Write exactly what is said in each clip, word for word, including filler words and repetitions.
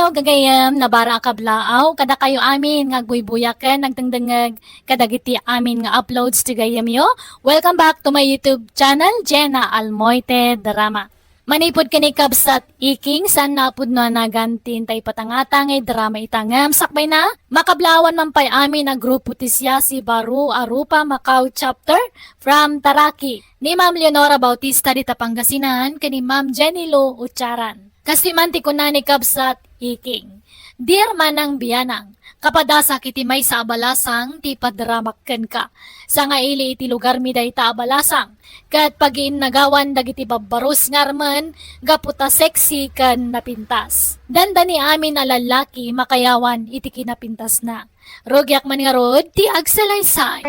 Gagayem, nabara a kablaaw, kadakayo amin nga agbuybuya ken nagdengdengngeg kadagiti amin nga uploads ti gayyemyo. Welcome back to my YouTube channel, Jenna Almoite Drama. Manipud ken ni Kabsat Iking, saan na pudno a nagan ti intay patangata nga drama ita ngem sakbay na, makablaawan man pay amin a grupo ti Siasi Baru a Rupa Macau Chapter from Taraki, ni Ma'am Leonora Bautista dita Pangasinan ken ni Ma'am Jenny Lou Ucharan. Kastoy man ti kuna ni Kabsat Iking, Dear Manang Bianang, kapadasak iti maysa a balasang ti ipadramak kenka. Sangaili iti lugarmi dayta a balasang, ket pagiinnagawan dagiti babbarus nga armen gapu ta sexy ken napintas. Dandani amin a lallaki makayawan iti kinapintasna. Rugiak man ngarud ti agsalaysay.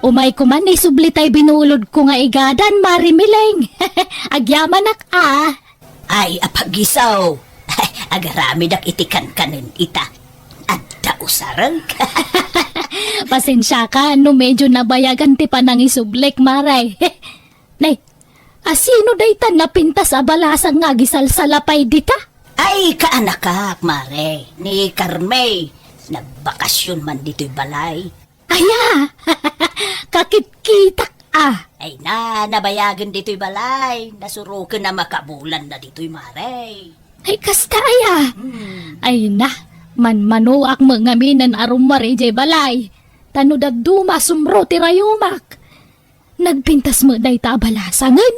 Umayko man isubli tay binulodko nga igadan, Mari Mileng. Agyamanak a. Ay, apagisaw. Agaramidak iti kankanen ita. Adda usareng. Pasensiaka no medyo nabayagan ti panangisublik, Mare. Nay, asino dayta napintas a balasang nga agisalsalapay dita? Ay, kaanakak, Mare, ni Carme. Nagbakasyon man ditoy balay. Aya, kakitkitak a. Ay na, nabayagen ditoy balay. Nasuroken a makabulan na ditoy, Mare. Ay, kasta aya. Hmm. Ay na, manmanoak met ngamin a rummuar idiay balay. Ta no dadduma, sumro ti rayumak. Nagpintas met dayta a balasangen.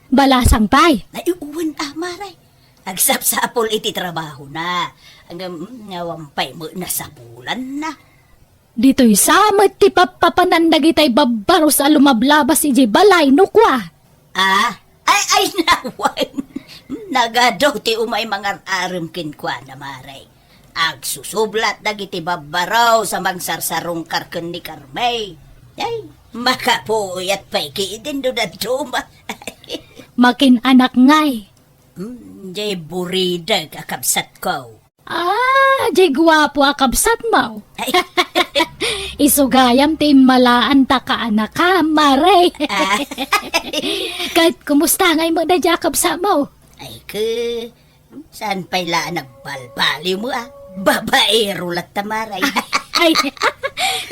Balasang pay. Ay, wen a, Mare. Agsapsapul iti trabahona. Ngem, mm, awan pay met nasapulanna. Ditoy sa met ti pappapanan dagitay babbarus a lumablabas idiay balay, no kua? Ah? Ay, ay, nawan. Nagadu ti umay mangar-arem kenkuana, Mare. Agsusublat dagiti babbarus a mangsarsarungkar ken ni Carme. Ay, makapuyat pay ketdin no dadduma. Makin-anak ngay. Hmm, jay buridek a kabsatko. Ah, jay guapo a kabsatmo. Ay. Isu gayam ti immalaan ta kaanakam, Mare. Ah. Ket kumusta ngay met daydiay a kabsatmo? Ay, ke, saan pay la a nagbalbaliw mo, ah? Babaero latta, Mare. Ay,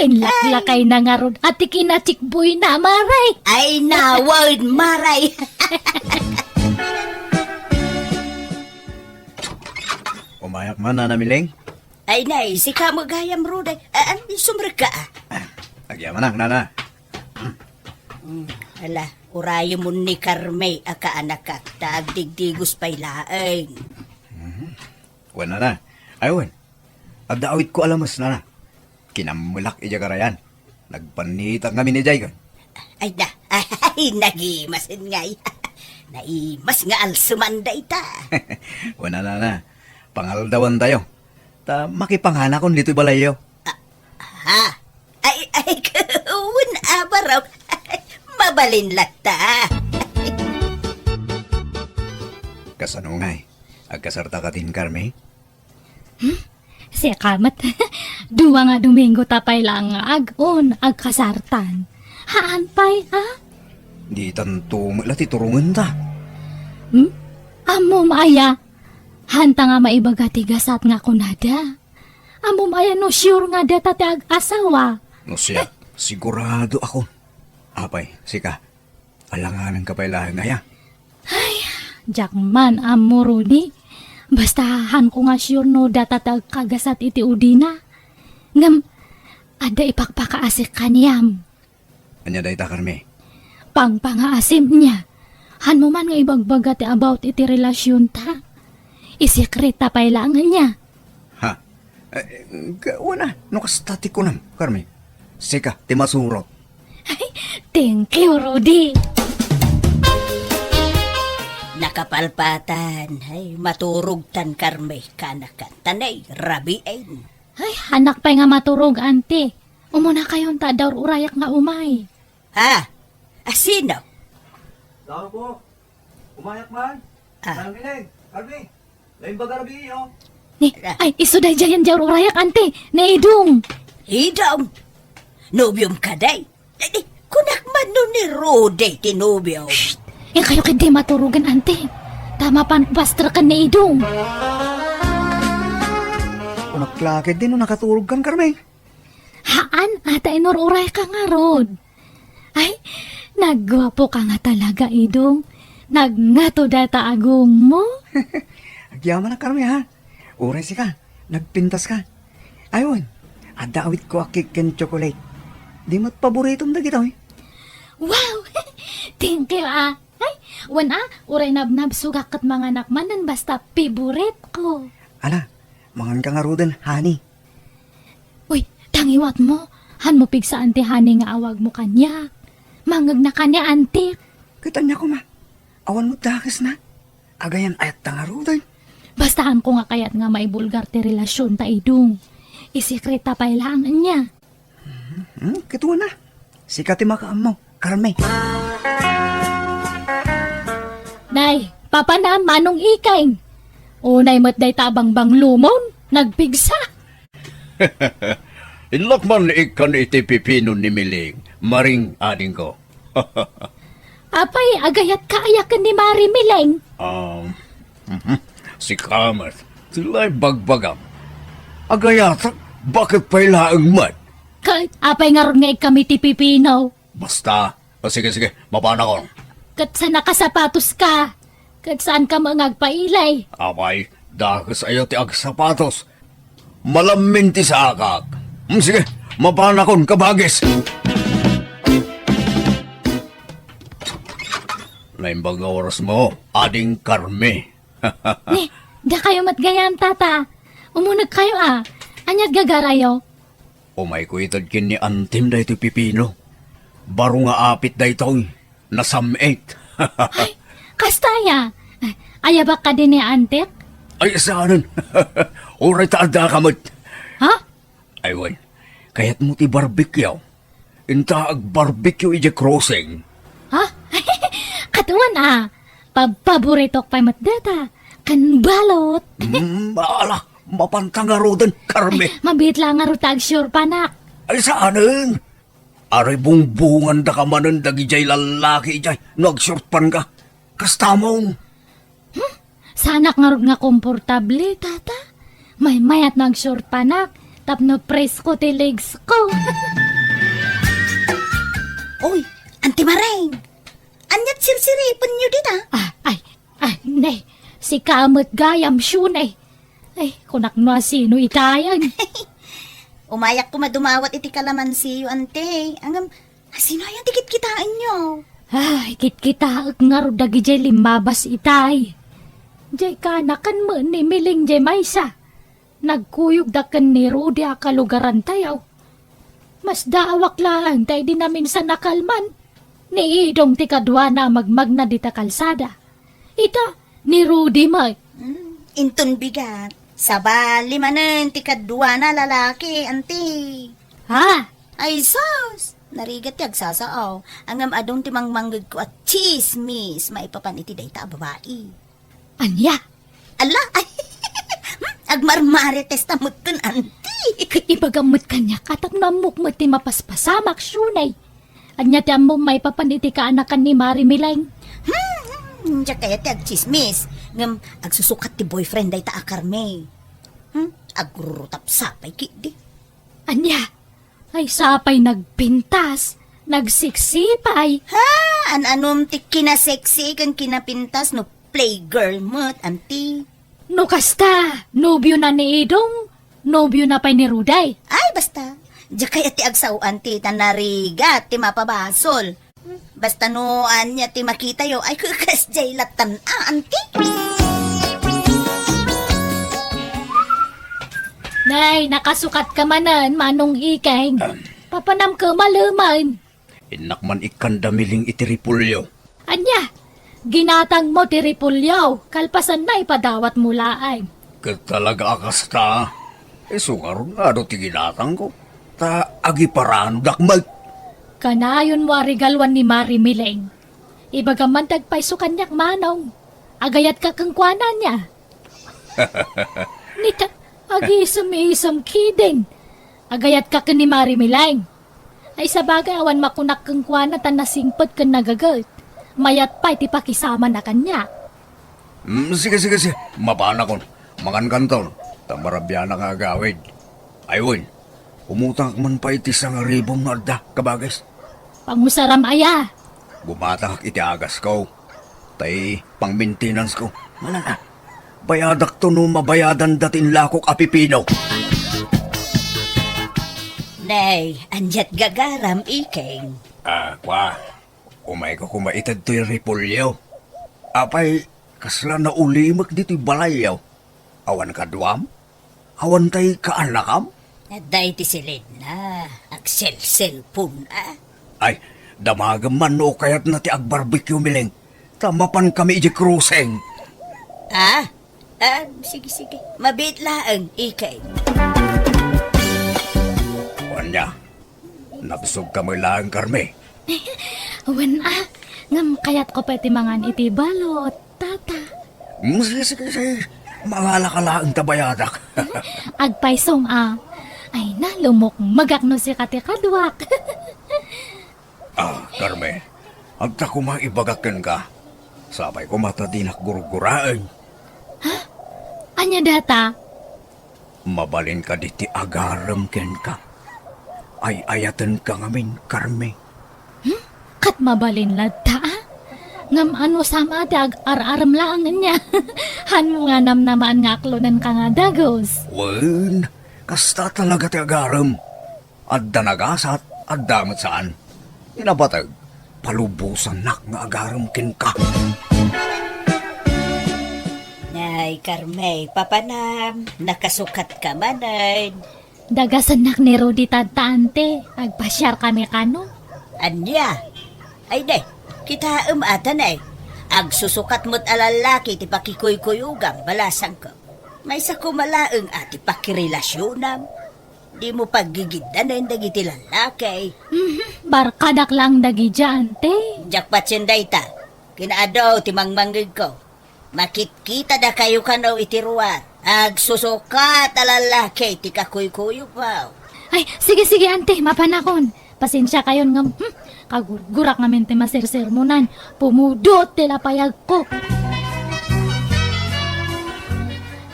inlaklakay na ngarud. Ati kinachikboyna, Mare. Ay, nawan, Mare. Umayak man, Nana Mileng. Ay, nay, sika met gayam, Ruday. Ah, ah, sumrekka, ah. Agyamanak, Nana. Mm, ala, urayemon ni Carme a kaanakak, ta agdigdigos pay laeng. Mhm. Wen, Nana. Ay, wen. Adda awitko a lames, Nana. Kinammelak idiay karayan. Nagpannitak ngamin idiay, kan? Ay, na, ay, nagimasen ngay. Naimas nga alseman dayta. Wen, Nana, pangaldawantayo. Ta makipanganakon ditoy balayyo. Ah, ha? Ay, ay, wen a barok. Mabalin latta. Kasano ngay? Agkasarta katin Carme? Hmm? Sika met. Dua nga Domingo ta pay laeng nga ag-un, agkasartan. Haan pay, a? Ditanto met la ti turongenta. Hmm? Ammom aya? Hanta nga maibaga ti gasat nga kunada. Ammom aya no sure nga data ti ag-asawa? No siak, sigurado ako. Apay, sika, alanganenka pay laeng aya? Ay, diak man ammo, Rudy. Basta haanko nga sure no data ti agkagasat iti udina. Ngem, adda ipakpakaasik kaniam. Ania dayta, Carme? Pangpangaasim nia. Hanmo man nga ibagbaga ti about iti relasionta. Isekreta pay laeng nia. Ha? Eh, ga-, wen a, no kasta ti kunam, Carme. Sika, ti masurot. Ay, thank you, Rudy. Nakapalpatan, ay, maturogtan, Carme, kanakan. Tanay, rabiin. Ay, anak pay nga maturog, anti. Umunakayon ta adda ur-urayak nga umay. Ha? Asino? Tao po. Umayak man. Ah. Manang Mileng, Carme, naimbag a rabii, oh. Ni, ah, ay, isu daydiay diay ur-urayak, anti. Ni Idong. Idong? Nobiom kadi? Eh, di, kunak man no ni Rudy ti nobio. Shh! Inkayo ketdi maturogan, anti. Ta mapan pastreken ni Idong. Umaklakid din no nakaturog kan, Carmen. Haan, ata inur-uray ka ngarud. Ay, nagguapo ka nga talaga, Idong. Nagngato data agong mo. Agyaman na, Carmen, ha? Uray sika, nagpintas ka. Aywan, adda awit ko a cake ken chocolate. Di met paboritom dagitoy. Wow! Thank you, ah. Ay, wen, ah, uray nabnabsogak ket manganak manen basta favorite ko. Ala, mangan ka ngaruden, honey. Uy, tangiwat mo. Han mo pigsaan ti honey nga awag mo kaniak. Mangngegna kaniak, antik. Ket ania koma? Awan met dakes na. Agayan ayat ta ngaruden. Basta han ko nga kayat nga maibulgar ti relasyon ta, Idong. Isekreta pay laeng ania. Hmm, kituan na. Sika ti makaammo, Carmen. Nay, papanam, Manong Ikeng. Unay met dayta a bangbanglomon, nagpigsa. Inlak man ikkan iti pipino ni Miling, Maring adingko. Apay, agayatka aya ken ni Mari Miling? Um, mhm. Sika met, ti la ibagbagam. Agayatak, baket pay laeng met? Ket apay ngarud nga ikkam iti pipino? Basta. O, sige, sige, mapanakon. Ket sa nakasapatoska? Ket saanka met nga agpailay? Apay, dakes aya ti agsapatos. Malammin ti sakak. Hmm, sige, mapanakon, kabagis. Naimbag nga oras mo, Ading Carmi. Ni, dakayo met gayam, Tata. Umunegkayo a. Ania't gagarayo? Umayko ited ken ni Antim daytoy pipino. Baro nga apit daytoy. Nasam-it. Ay, kasta aya? Ayabak kadi ni Antik? Ay, saanen. Uray ta addaka met. Ha? Ay, wen. Kayatmo ti barbecue? Inta agbarbecue idiay crossing. Ha? Katuan a. Pabpaboritok pay met dayta. Ken balot. Mm, ala, mapanta ngaruden, Carmi. Mabiit la ngarud ta agsiurpanak. Ay, saanen. Aray bungbungandaka manen dagidiay lallaki idiay no agsiurpanka. Kastamon. Hmm? Saanak ngarud nga komportable, Tata. Maymayat no agsiurpanak, tapno presko ti legs ko. Oy, Anti Mareng! Ania't sirsiripenyo dita? Ah, ay, ay, ne, sika met gayam, Shunay. Ay, kunak no asino itayan. Umayak koma dumawat iti kalamansiyo, Ante. Ngem, asino ayan ti kitkitaenyo? Ay, kitkitaek ngarud dagidiay limmabas itay. Diay kanakan met ni Miling diay maysa. Nagkuyogda ken ni Rudy a kalugarantayo. Masdaawak laeng ta idi naminsan a kalman, ni Idong ti kaduana a magmagna dita kalsada. Ita, ni Rudy met. Hmm, inton bigat, sabali manen ti kaduana a lalaki, Anti. Ha? Ay, sus! Narigat ti agsasao. Ngem adun ti mangmangngegko a tsismis maipapan iti dayta a babai. Ania? Ala, ay, agmarmaritesta metten, Anti. Ket ibagam met kaniak a tapno ammok met ti mapaspasamak, Shunay. Ania ti ammom maipapan iti kaanakan ni Mari Mileng? Hmm, hmm, diak kayat ti agtsismis. Ngem agsusukat ti boyfriend dayta a Carmi. Hmm, agrurutapsapay ketdi. Ania? Ay, sapay nagpintas, nagsiksi pay. Ha? An-anom ti kinasiksi ken kinapintas no playgirl met, Anti? No kasta, nobio na ni Idong, nobio na pay ni Ruday. Ay, basta. Diak kayat ti agsao, Anti, ta narigat ti mapabasol. Basta no ania ti makitayo, ay, kasdiay lattan a, Anti. Nay, nakasukat ka manen, Manong Ikeng. Papanam ka maleman. Innak man ikkanda Miling iti repolyo. Ania? Ginatang mo ti repolyo, kalpasan na ipadawat mo laeng. Ket talaga a kasta, isu ngarud nga adu ti ginatangko, ta agiparanodak met. Kanayon mo a regaluan ni Mari Mileng. Ibagam man ti agpayso kaniak, Manong. Agayatka kenkuana ania? Nita, agisem-isem kidin. Agayatka ken ni Mari Mileng. Ay, sabagay, awan makunak kenkuana ta nasingpet ken nagaget. Mayat pay ti pakisamana kaniak. Mm, sige, sige, sige. Mapanakon. Mangankanton. Ta marabianak nga agawid. Ay, wen. Umutangak man pay ti sangaribum nga adda, kabagis. Pangusaram aya? Gumatangak iti agasko. Tay pang-maintenance ko. Wala na. Bayadakto no mabayadan dati inlakok a pipino. Nay, aniat gagaram, Iking? Ah, kwa. Umayko koma ited toy repolyo. Apay, kasla naulimek ditoy balayyo? Awan kaduam? Awan tay kaanakam? Adda iti silinna, agselselpon, a. Ay, damagem man no kayatna ti agbarbecue, Miling. Ta mapankami idiay crossing. Ah? Ah, sige, sige. Mabiit laeng, Iking. Ania, nabsogka met laeng, Carmi? Wen a, ngem kayatko pay ti mangan iti balot, tata. Mm, sige, sige, sige. Mangalaka laeng ta bayadak. Agpaysom a. Ay na, lumukmegak no sika ti kaduak. Ah, Carmi, adda koma ibagak kenka. Sapay koma ta dinak gurguraen. Ha? Ania dayta? Mabalin kadi ti agarem kenka. Ay-ayatenka ngamin, Carmi. Hmm? Ket mabalin latta, a? Ngem anusam a ti ag-ar-arem laeng ania? Hanmo nga namnamaan nga aklonenka nga dagus. Wen, kasta talaga ti agarem. Adda nagasat, adda met saan. Ti napateg, palubosannak nga agarem kenka. Nay, Carmi, papanam, nakasukatka manen. Dagasennak ni Rudy tadta, ante. Agpasiarkami kano. Ania? Ay, ne, kitaem a ta, ne. Agsusukat met a lallaki ti pakikuykuyogam, balasangko. Maysa koma laeng a ti pakirelasionam. Dimo paggigiddanen dagiti lallaki. Mhm, barkadak laeng dagidiay, ante. Diak patien dayta. Kinaadu ti mangmangngegko. Makitkitada kayo kano iti ruar. Agsusukat a lallaki ti kakuykuyogmo. Ay, sige, sige, ante, mapanakon. Pasensia kayon ngem, hmm, kagurgurak ngamin ti masersermonan. Pumudot ti lapayagko.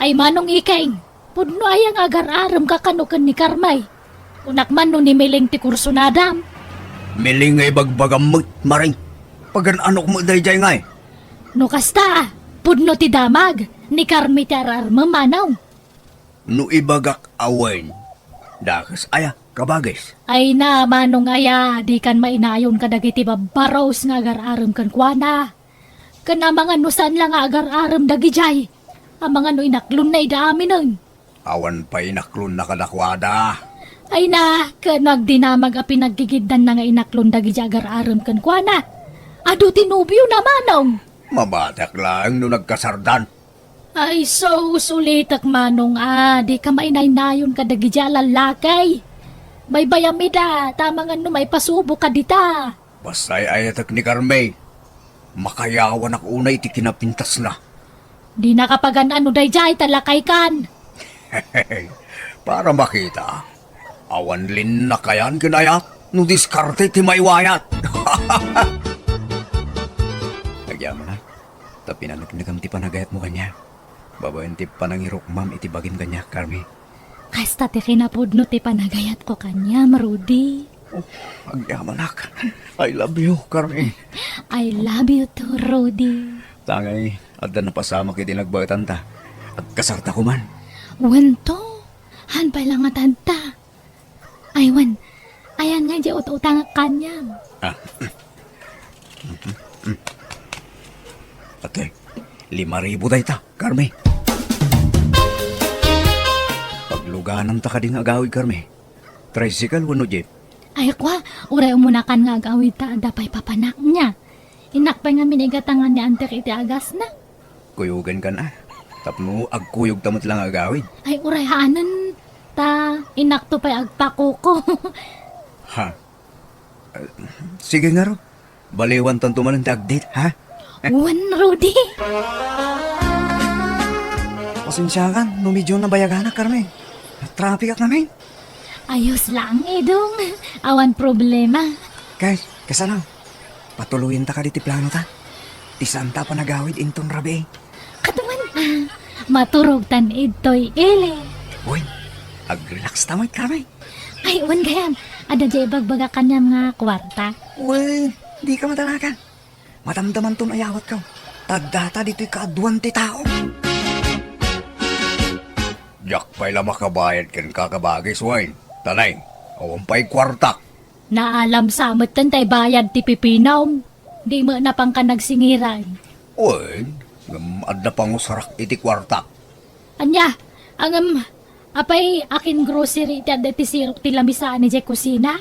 Ay, Manong Iking, pudno aya nga agar-aremka kano ken ni Carmi? Kunak man no ni Miling ti kursunadam. Miling nga ibagbagam met, Maring. Pagan-anok met daydiay ngay. No kasta, pudno ti damag, ni Carmi ti ar-armem, Manong. No ibagak a wen, dakes aya, kabagis? Ay na, Manong aya, dikan mainayon kadagiti babbaros nga agar-arem kenkuana. Ken amangan no saan la nga agar-arem dagidiay. Amangan no inaklonna ida aminen. Awan pay inaklonna kadakuada. Ay na, ken no agdinamag a pinaggigiddanna nga inaklon dagidiay agar-arem kenkuana. Adu ti nobiona, Manong. Mabatek laeng no nagkasardan. Ay, sus, ulitek, Manong, a, dika mainaynayon kadagidiay a lallaki. Baybayam ida, ta amangan no maipasuboka dita. Basta ay-ayatek ni Carmi. Makayawanak unay iti kinapintasna. Dinaka pagan-an no daydiay ta lakaykan. Para makita, awan linnakayan ken ayat no diskarte ti maiwayat. Agyamanak, ta pinaneknekam ti panagayatmo kaniak. Babaen ti panangirukmam iti bagim kaniak, Carmi. Kasta ti kinapudno ti panagayatko kaniam, Rudy. Oh, agyamanak. I love you, Carmi. I love you too, Rudy. Tangay, adda napasamak iti nagbaetanta. Agkasarta koman. Wen to. Han pay la nga tadta. Ay, wen. Ayan nga di ut-utangak kaniam. Ah. Atay, lima ribu dayta, Carmi. Paglugananta kadi nga agawid, Carmi. Tricycle wenno jeep? Ay, kwa, uray umunakan nga agawid ta adda pay papanak nia. Innak pay ngamin igatangan ni antek iti agasna. Kuyogankan a. Tapno agkuyogta met la nga agawid. Ay, uray haanen. Ta, inakto pay agpakuko. Ha? Eh, sige ngarud. Baliwantanto manen ti agdate, ha? Wen, Rudy. Pasensiakan no medyo nabayaganak, Carmi. Traffic ak ngamin. Ayos lang, Idong. Awan problema. Kay, kasano? Patuloyenta kadi ti planota? Ti saanta a panagawid inton rabii. Maturog tan idtoy ili. Uy, ag-relax ta met, Carmen. Ay, wen gayam. Adda diay ibagbaga kaniam nga kuarta. Uy, dika madalagan. Madamdamanton a yawatko. Tagdata ditoy kaaduan ti tao. Diak pay la makabayad kenka, kabagis, wen. Tanay, awan pay kuartak. Naalam sa metten tay bayad ti pipinom. Di met napangka nagsingiran. Wen, ngem adda pangusarak iti kuartak. Ania? Ngem, apay akin grocery ti adda iti sirok ti lamisaan idiay kusina?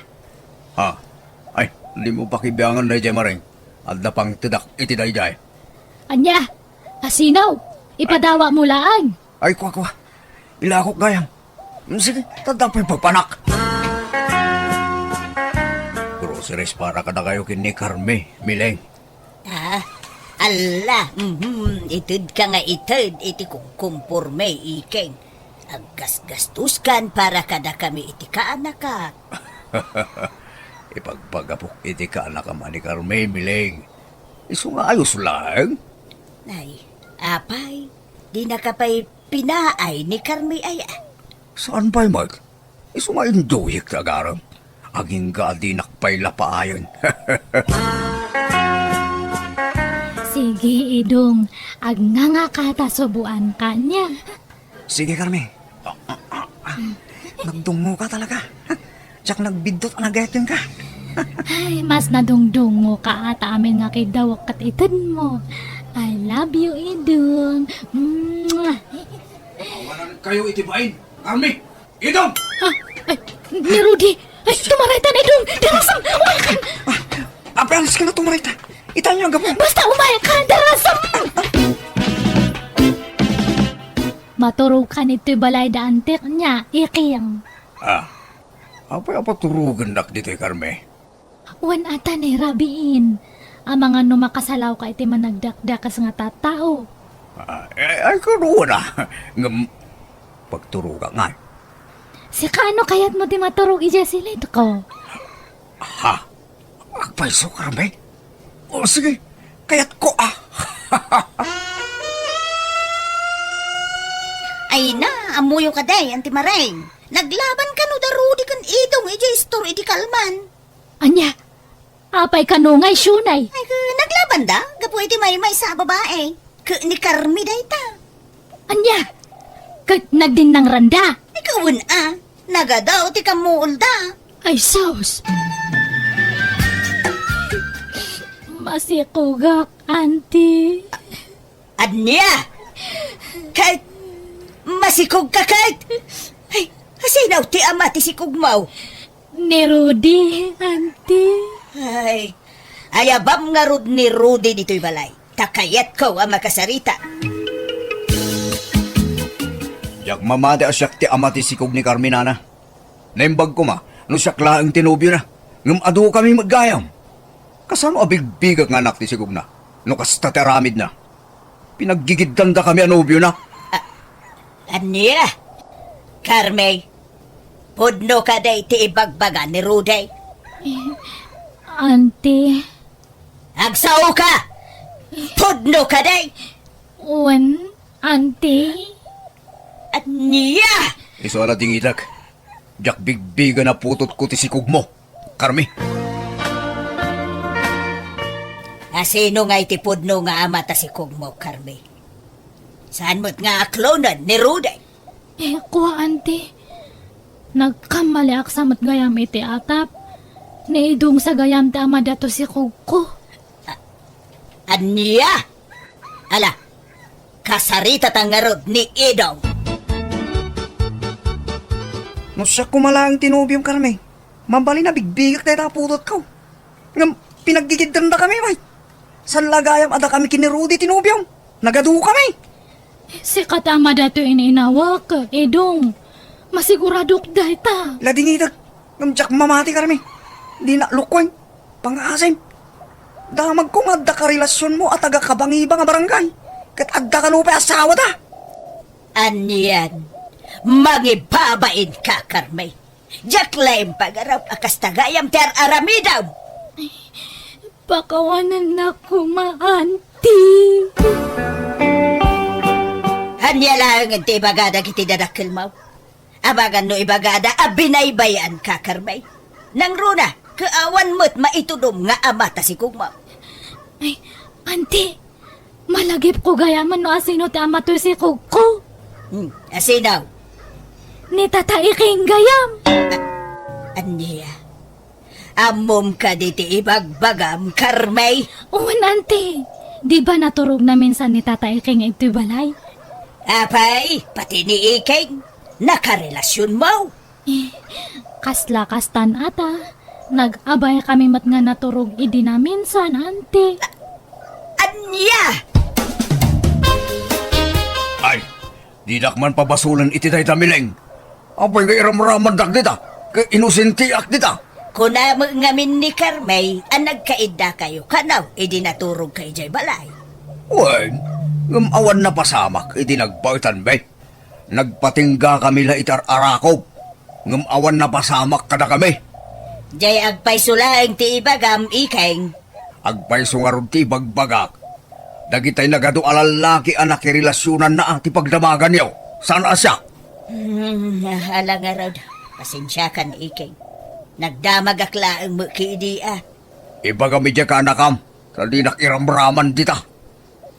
Ha? Ay, dimo pakibiangan daydiay, Maring. Adda pangtedak iti daydiay. Ania? Asino? Ipadawatmo laeng. Ay, kua, kua. Ilakok gayam. Mm, sige, tadda pay papanak. Groceries para kadakayo ken ni Carmi, Mileng. Ah, alla, mhm, itedka nga ited iti kumkumporme, Ikeng. Aggasgastoskan para kadakami iti kaanakak. Ipagpagapok iti kaanakam a ni Carmi, Mileng. Isu nga ayos laeng. Ay, apay, dinaka pay pinaay ni Carmi aya? Saan pay met? Isu nga induyek ti agarem. Agingga a dinak pay la paayen. Sige, Idong. Agngangaka ta suboanka nia. Sige, Carmi. Nagdungngoka talaga. Diak nagbiddut a nagayat kenka. Ay, mas nadungdungngoka ta amin nga kiddawek ket itedmo. I love you, Idong. Mwah! Awanan kayo iti bain, Carmi! Idong! Ah, ay, ni Rudy! Ay, tumaraytan, Idong! Darasam! Umaykan! Ah, apealis ka na tumaraytan! Itan niyo ang gapo! Basta umaykan! Darasam! Maturogkan ito'y balay da antik niya, Iking. Ah, apay a paturogennak ditoy, Carmi? Wen ata ni Rabiin. Amangan no makasalawka iti managdakdakes nga tattao. Ah, eh, ay, kano na. Ngem, pagturogak ngay. Sika, ano kayatmo ti maturog idiay silidko? Ha? Agpayso, Carmi? O, sige. Kayatko, ah. Ay na, ammoyo kadi, Auntie Maring. Naglaban kano da Rudy ken Idong idiay istor idi kalman. Ania? Apay kano nga isyonay? Ay, ka, naglaban da gapu iti maymaysa a babae. Ket ni Carmi dayta. Ania? Ket nagdinnangranda? Ay, ka wen a. Nagadaw ti kammuolda. Ay, sus! Masikogak, Auntie. Ania? Ket masikogka ket? Ay, asino ti ama ti sikogmo? Ni Rudy, Auntie. Ay, ayabam ngarud ni Rudy ditoy balay. Ta kayatko a makasarita. Diak mamati a siak ti ama ti sikog ni Carmi, nana. Naimbag koma no siak laeng ti nobiona, ngem adukami met gayam. Kasano a bigbigak nga anak ti sikogna no kasta ti aramidna? Pinaggigiddandakami a nobiona. A-, ania? Carmi, pudno kadi ti ibagbaga ni Rudy? Eh, Auntie. Agsaoka! Pudno kadi? Wen, Auntie. Ania? Isu a nadingitak. Diak bigbigen a putotko ti sikogmo, Carmi. Asino ngay ti pudno nga ama ta sikogmo, Carmi? Saan met nga aklonen ni Rudy? Eh, kua, Auntie. Nagkammaliak sa met gayam iti atap. Ni Idong sa gayam ti ama dato sikogko. A-, ania? Ala, kasaritata ngarud ni Idong. No siak koma laeng ti nobiom, Carmi, mabalin a bigbigak dayta a putotko. Ngem pinaggigiddandakami, bay. Saan la gayam a dakami ken ni Rudy ti nobiom? Nagadukami. Sika ti ama daytoy ininawak, Idong. Masiguradok dayta. Ladingitek, ngem diak mamati, Carmi. Dinak lukoen. Pangaasim. Damagko nga adda karelasionmo a taga-Kabangiba nga barangay. Ket adda kano pay asawada. Anian, mangibabainka, Carmi. Diak laeng pagarup a kasta gayam ti ar-aramidem. Pakawanennak koma, Auntie. Ania laengen ti ibaga dagiti dadakkelmo? Amangan no ibagada a binaybay-anka, Carmay. Nangruna, ket awan met maitudom nga ama ta sikogmo. Ay, Auntie, malagipko gayam no asino ti ama toy sikogko. Hmm, asino? Ni Tata Iking gayam. A-, ania? Ammom kadi ti ibagbagam, Carmay? Wen, Auntie. Di ba naturogna minsan ni Tata Iking iti balay? Apay, pati ni Iking, nakarelasionmo? Eh, kasla kastan ata. Nag-abay kami met nga naturog idi naminsan, Auntie. Ania? Ay, dinak man pabasolen iti dayta, Mileng. Apay nga iramramandak dita, ket inosentiak dita. Kuna met ngamin ni Carmay a nagkaiddakayo kano idi naturogka idiay balay. Wen, ngem awan napasamak idi nagbaetanmi. Nagpatingga kami la iti ar-arakop, ngem awan napasamak kadakami. Diay agpayso laeng ti ibagam, Iking. Agpayso ngarud ti ibagbagak. Dagitay nagadu a lallaki a nakirelasionanna ti pagdamaganyo. Saan a siak? Hmm, ala ngarud. Pasensiakan, Iking. Nagdamagak laeng met ket idi a. Ibagam idiay kaanakam, ta dinak iramraman dita.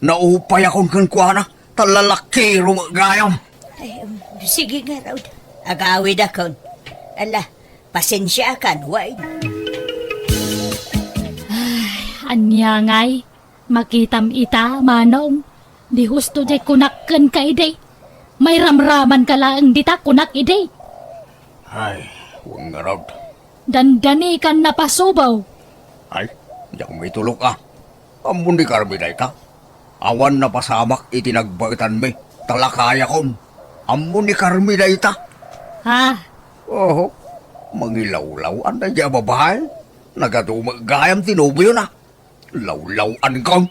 Naupayakon kenkuana, ta lalakiro met gayam. Ay, um, sige ngarud. Agawidakon. Ala, pasensiakan, wen. Ay, ania ngay? Makitam ita, Manong. Di husto diay kunak kenka idi. Mairamramanka laeng dita kunak idi. Ay, wen ngarud. Dandanikan napasubaw. Ay, diak maitulok a. Ammo ni Carmela ita. Awan napasamak iti nagbaetanmi, ta lakayakon. Ammo ni Carmela ita. Ha? Oho, mangilawlaw-an daydiay a babae. Nagadu met gayam ti nobiona. Lawlaw-ankon.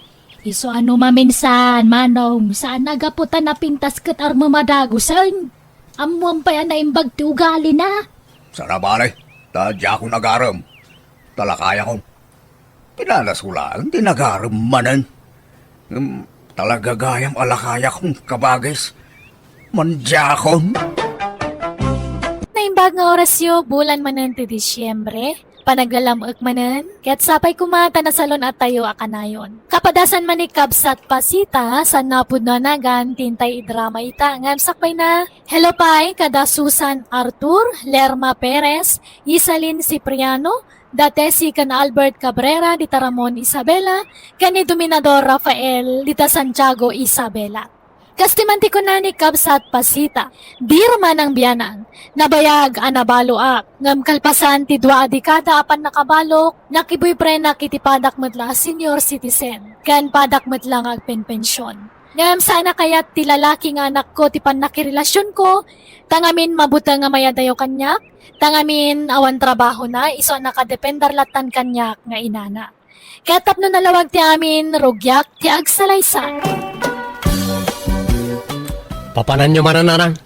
Isu a no maminsan, Manong, saan a gapu ta napintas ket armem a dagusen. Ammoam pay a naimbag ti ugalina. Saan a bale, ta diakon agarem. Ta lakayakon. Pinadaso laeng ti nagarem manen. Ngem talaga gayam a lakayakon, kabagis. Mandiakon. Naimbag nga orasyo, bulan manen ti Disyembre. Panaglalam-ek manen, ket sapay koma ta nasalun-atayo a kanayon. Kapadasan man ni Kabsat Pasita, saan a pudno a nagan ti intay idrama ita ngem sakbayna, hello pay kada Susan Artur, Lerma Perez, Isalin Cipriano, da Tessie ken Albert Cabrera dita Ramon, Isabela, ken ni Dominador Rafael dita Santiago, Isabela. Kastoy man ti kuna ni Kabsat Pasita, "Dear Manang Bianang, nabayag a nabaloak, ngem kalpasan ti dua a dekada a pannakabalok, nakiboyfriendak iti padak met la a senior citizen, ken padak met la nga agpenpension. Ngem saan a kayat ti lalaki nga anakko ti pannakirelasionko, ta ngamin mabuteng a mayadayo kaniak, ta ngamin awan trabahona, isu a nakadepender lattan kaniak nga inana." Ket tapno nalawag ti amin, rugiak ti agsalaysay. Papananyo manen, nanang?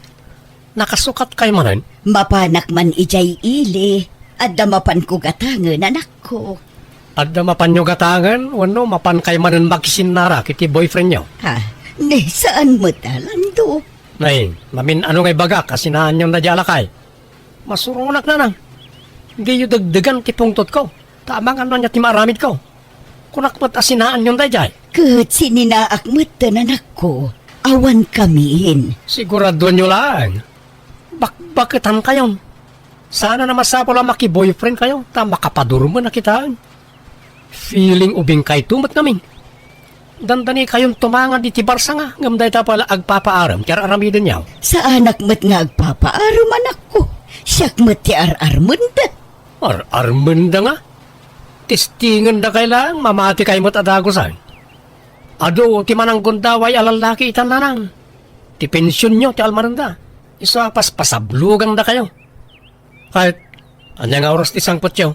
Nakasukatkay manen? Mapanak man idiay ili. Adda mapanko gatangen, anakko. Adda mapanyo gatangen, wenno mapankay manen makisinnara iti boyfriendyo? Ha? Ne, saan met a, Lando? Nay, mamin-ano nga ibagak a sinaanyon daydiay a lakay? Masurongonak, nanang. Diyo degdegan ti pungtotko, ta amangan no ania ti maaramidko. Kunak met a sinaanyon daydiay. Ket sininaak metten, anakko. Awan kamin. Siguradoanyo laeng. Bakbaketankayon. Saan a masapul a makiboyfriendkayo, ta makapadurmen a kitaen. Feeling ubingkayto met ngamin. Dandanikayonto mangan iti barsanga, ngem dayta pay la agpapaarem ti ar-aramidenyo. Saanak met nga agpapaarem, anakko. Siak met ti ar-armenda. Ar-armenda nga? Testingendakay laeng, mamatikay met a dagusen. Adu ti mananggundaway a lallaki ita, nanang. Ti pensionyo ti almarenda. Isu a paspasablugandakayo. Ket, ania nga oras ti sangpetyo?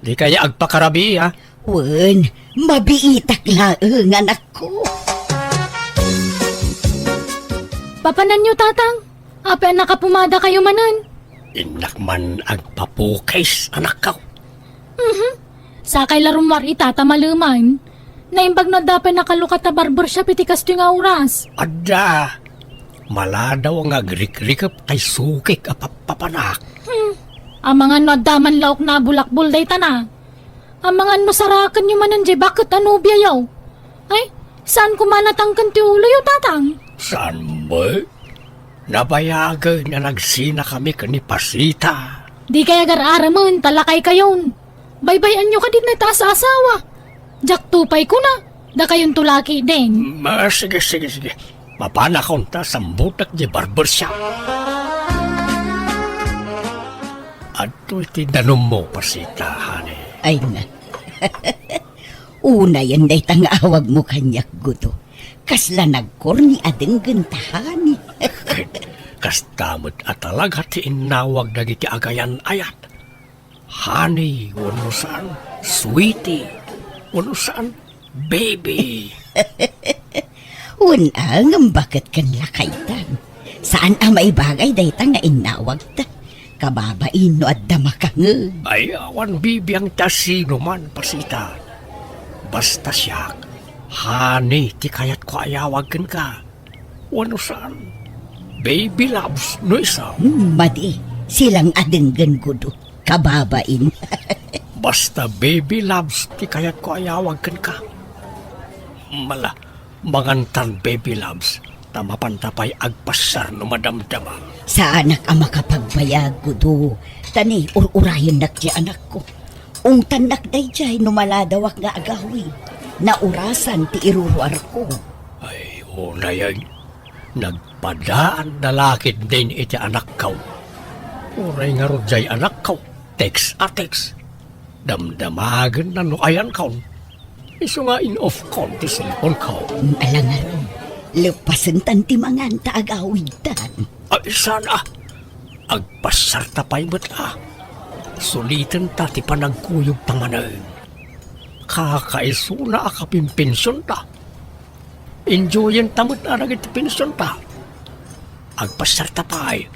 Dikay agpakarabii, a? Wen, mabiitak laeng, anakko. Papananyo, tatang? Apay a nakapumadakayo manen? Innak man agpapukis, anakko. Mhm. Sakay la rummuar ita ta maleman. Naimbag no adda pay nakalukat a barbershop iti kastoy nga oras. Adda. Maladaw nga agrikrikep tay sukik a pappapanak. Hmm. Amangan no adda man laokna a bulakbol dayta na. Amangan no sarakenyo manen jay baket a nobiayo. Ay, saan koma natangken ti uloyo, Tatang? Saan met? Nabayagen a nagsinakami ken ni Pasita. Dikay agar-aramen ta lakaykayon. Baybay-anyo kadi dayta a saasawa. Diak to pay kuna, dakayonto la ketdin. Ma, sige, sige, sige. Mapanakon ta sambutek jay barbershop. Adtoy ti danummo, Pasita, honey. Ay na. Unayen dayta nga awagmo kaniak, Gudo. Kasla nagkorni a denggen ta, honey. Kasta met a talaga ti innawag dagiti agayan-ayat. Honey wenno saan, sweetie wenno saan, baby. Wen a, ngem baket ken lakaytan. Saan a maibagay dayta nga innawagta. Kababain no adda makangeg. Ay, awan bibiang ti asinoman, Pasita. Basta siak, honey ti kayatko a iyawag kenka. Wenno saan, baby loves no isu. Hmm, madi, silang a denggen, Gudo. Kababain. Basta baby loves ti kayatko a iyawag kenka. Mala, mangantan baby loves, ta mapanta pay agpassar no madamdama. Saanak a makapagbayag, Gudo. Ta ni, ur-urayennak ti anakko. Ungtannak daydiay no maladawak nga agawid. Naurasan ti iruruarko. Ay, unayen. Nagpadaan da la ketdin iti anakko. Uray ngarud jay anakko, text a text. Damdamagenna no ayankon. Isu nga in-off kon ti cellphone ko. Ala ngarud, leppasentan ti mangan ta agawidtan. Ay, saan a. Agpassarta pay met a. Sulitenta ti panagkuyogta manen. Kakaisuna a kapinpensionta. Enjoyenta met a dagiti pensionta. Agpassarta pay.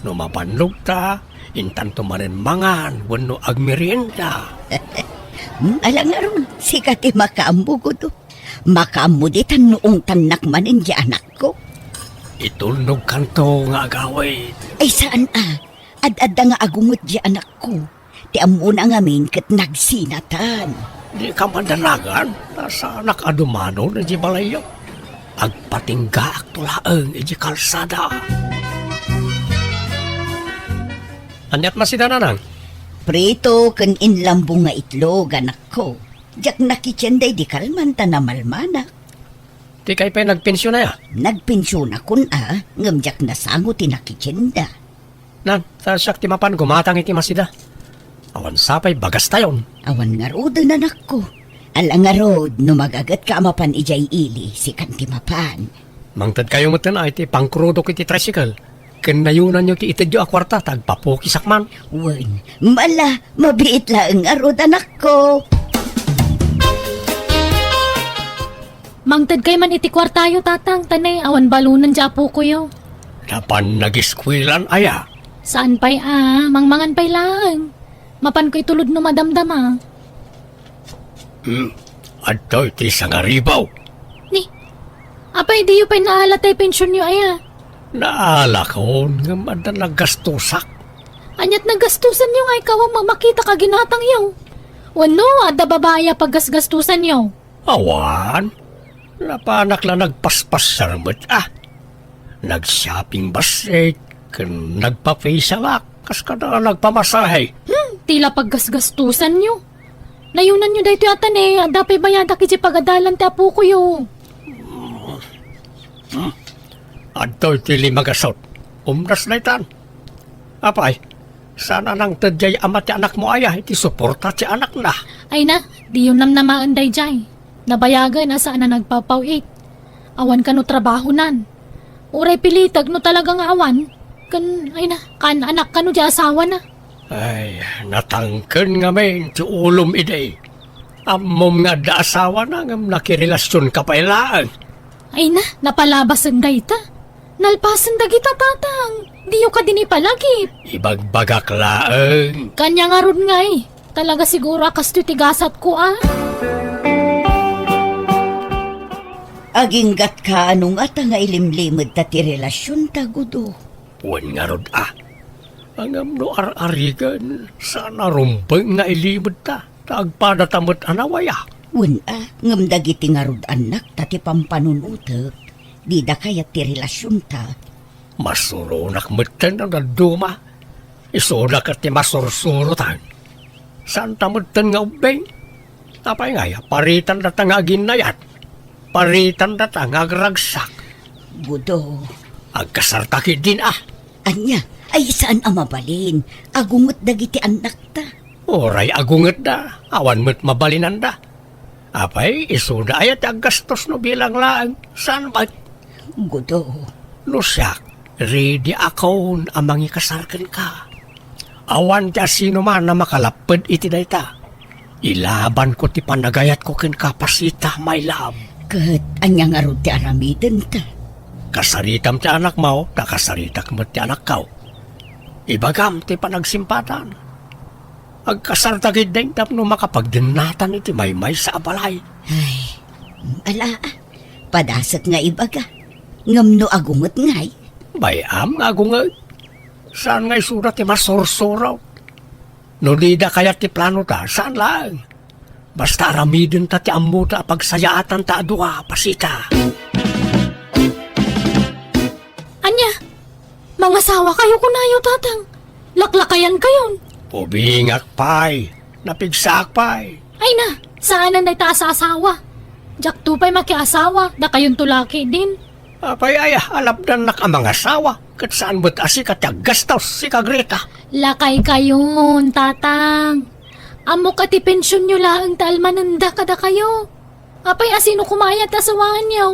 No mabannogta, intanto manen mangan wenno agmerienda. Hmm, ala ngarud, sika ti makaammo, Gudo. Makaammo ditan no ungtannak manen ti anakko. Itulnogkanto nga agawid. Ay, saan a. Ad-adda nga agunget ti anakko. Ti ammona ngamin ket nagsinatan. Dika madanagan, ta saanak a dumanon idiay balayyo. Agpatinggaakto laeng idiay kalsada. Aniat masida, nanang? Prito ken inlambong nga itlog, anakko. Diak nakitienda idi kalman ta namalmanak. Dikay pay nagpensiona, a? Nagpensionakon a, ngem diak nasango ti nakitienda. Nan, ta siak ti mapan gumatang iti masida. Awan sapay bagastayon. Awan ngaruden, anakko. Ala ngarud, no magagetka a mapan idiay ili, sikan ti mapan. Mangtedkayo metten a iti pangkrudok iti tricycle. Ken nayunanyo ti itedyo a kuarta ta agpapukisak man. Wen, mala, mabiit laeng ngarud, anakko. Mangtedkay man iti kuartayo, Tatang, ta ne, awan balonen ti apokoyo. Napan nagiskuelan aya? Saan pay a, mangmangan pay laeng. Mapanko itulod no madamdama. Hmm, adtoy ti sangaribaw. Ni, apay diyo pay naala tay pensionyo aya? Naalakon, ngem adda naggastusak. Aniat naggastusanyo nga ikaw a makita ka ginatangyo? Wenno, adda babai a paggasgastusanyo? Awan. Napanak la nagpaspasiar met a. Nag-shopping basket, ken nagpa-facialak, kas kada nagpamasahe. Hmm, ti la paggasgastusanyo. Nayunanyo daytoy a ta ne, adda pay bayadak idiay pagadalan ti apokoyo. Hmm. Adtoy ti lima gasut. Umdas daytan. Apay, saan a nangted jay ama ti anakmo aya iti suporta ti anakna? Ay na, diyo namnamaen dayjay. Nabayagen a saan a nagpapaw-it. Awan kano trabahonan. Uray pilitek no talaga nga awan. Ken, ay na, kaan-anak kano di asawana. Ay, natangken ngamin ti ulom idi. Ammom nga adda asawana ngem nakirelasionka pay laeng. Ay na, napalabasen dayta. Nalpasen dagita, Tatang. Diyo kadi ni palagip. Ibagbagak laeng. Kanya ngarud ngay. Talaga siguro a kastoy ti gasatko, a. Aginggatka no ngata nga ilimlimedta ti relasionta, Gudo? Wen ngarud a. Ngem no ar-arigen, saan a rumbeng nga ilimedta, ta agpadata met a nawaya. Wen a, ngem dagiti ngarud annakta ti pampanunotek, dida kayat ti relasionta. Masuronak metten no dadduma. Isuda ket ti masursurotan. Saanta metten nga ubbing. Apay ngay, paritandata nga aginnayat? Paritandata nga agragsak? Gudo. Agkasarta ketdin a. Ania, ay saan a mabalin. Agunget dagiti annakta. Uray agungetda, awan met mabalinanda. Apay, isuda aya ti aggastos no bilang laeng? Saan met? Gudo. No siak, ready akon a mangikasar kenka. Awan ti asinoman a makalapped iti dayta. Ilabanko ti panagayatko kenka, Pasita, my love. Ket ania ngarud ti aramidenta? Kasaritam ti anakmo, ta kasaritak met ti anakko. Ibagam ti panagsimpatan. Agkasarta ketdin tapno makapagdennatan iti maymaysa a balay. Ay, ala, padasek nga ibaga. Ngem no agunget ngay? Bay-am nga agunget. Saan nga isuda ti masursurot? No dida kayat ti planota, saan laeng. Basta aramidenta ti ammota a pagsayaatanta a dua, Pasita. Ania? Mangasawakayo kunayo, Tatang? Laklakayankayon? Ubingak pay. Napigsaak pay. Ay na, saanen dayta a saasawa. Diakto pay makiasawa, dakayonto la ketdin. Apay aya, alapdannak a mangasawa, ket saan met a sika ti aggastos, sika Greta. Lakaykayon, Tatang. Ammok a ti pensionyo laeng ti almanenda kadakayo. Apay, asino koma aya ti asawaanyo?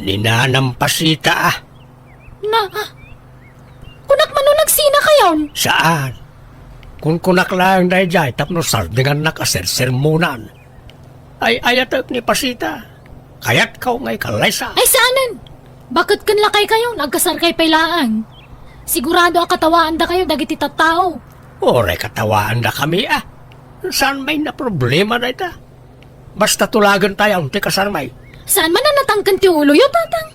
Ni Nanang Pasita a. Na, ah, kunak man no nagsinakayon? Saan. Kunkunak laeng daydiay tapno sardingannak a sersermonan. Ay-ayatek ni Pasita. Kayatko nga ikallaysa. Ay, saanen. Baket ken lakaykayon, agkasarkay pay laeng. Sigurado a katawaandakayo dagiti tattao. Uray katawaandakami a. Saan met a problema dayta? Basta tulagentayon ti kasarmi. Saan man a natangken ti uloyo, Tatang?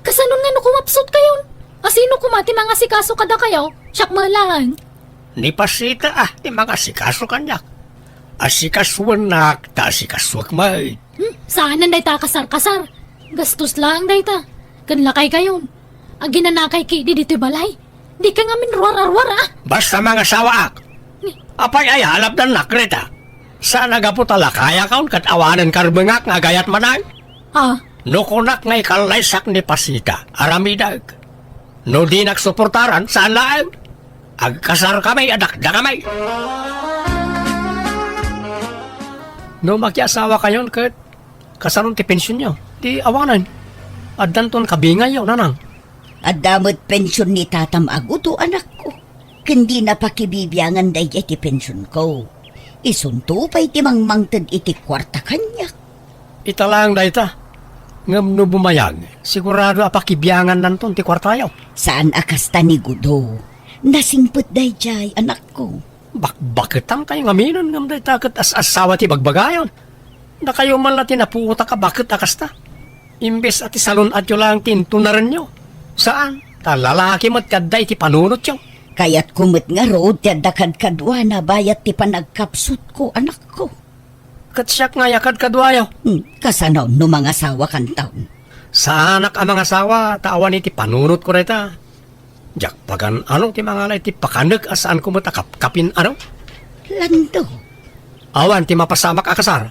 Kasanon nga no kumapsutkayon? Asino koma ti mangasikaso kadakayo? Siak met laeng. Ni Pasita a ti mangasikaso kaniak. Asikasoennak ta asikasuek met. Hmm, saanen dayta a kasarkasar. Gastos laeng dayta. Ken lakaykayon. Aginanakay ketdi ditoy balay. Dika ngamin ruar-aruar, a. Basta mangasawaak. Ni- Apay aya, alapdannak, Greta. Saan a gapu ta lakayakon ket awanen karbengak nga agayat manen? Ah. No kunak nga ikallaysak ni Pasita, aramidek. No dinak suportaran, saan laeng. Agkasarkami a dakdakami. No makiasawakayon ket kasanon ti pensionyo? Ti awanen. Addanton kabingayyo, Nanang. Adda met pension ni tatam a Gudo, anakko. Ken dina pakibibiangan daydiay ti pensionko. Isunto pay ti mangmangted iti kuarta kaniak. Ita laeng dayta. Ngem no bumayag, sigurado a pakibiangannanton ti kuartayo. Saan a kasta ni Gudo. Nasingpet daydiay, anakko. Bakbaketankayo ngaminen ngem dayta ket as-asawa ti bagbagayon. Dakayo man la ti napuotak a baket a kasta. Imbes a ti salun-atyo laeng ti intunarenyo. Saan, ta lalaki met ti adda iti panunotyo. Kayatko met ngarud ti adda kadkaduana bayat ti panagkapsutko, anakko. Ket siak ngay a kadkaduayo. Hmm, kasano no mangasawakanton? Saanak a mangasawa ta awan iti panunotko dayta. Diak pagan-ano ti mangala iti pakanek a saanko met a kapkapin-ano? Lando. Awan ti mapasamak a kasar.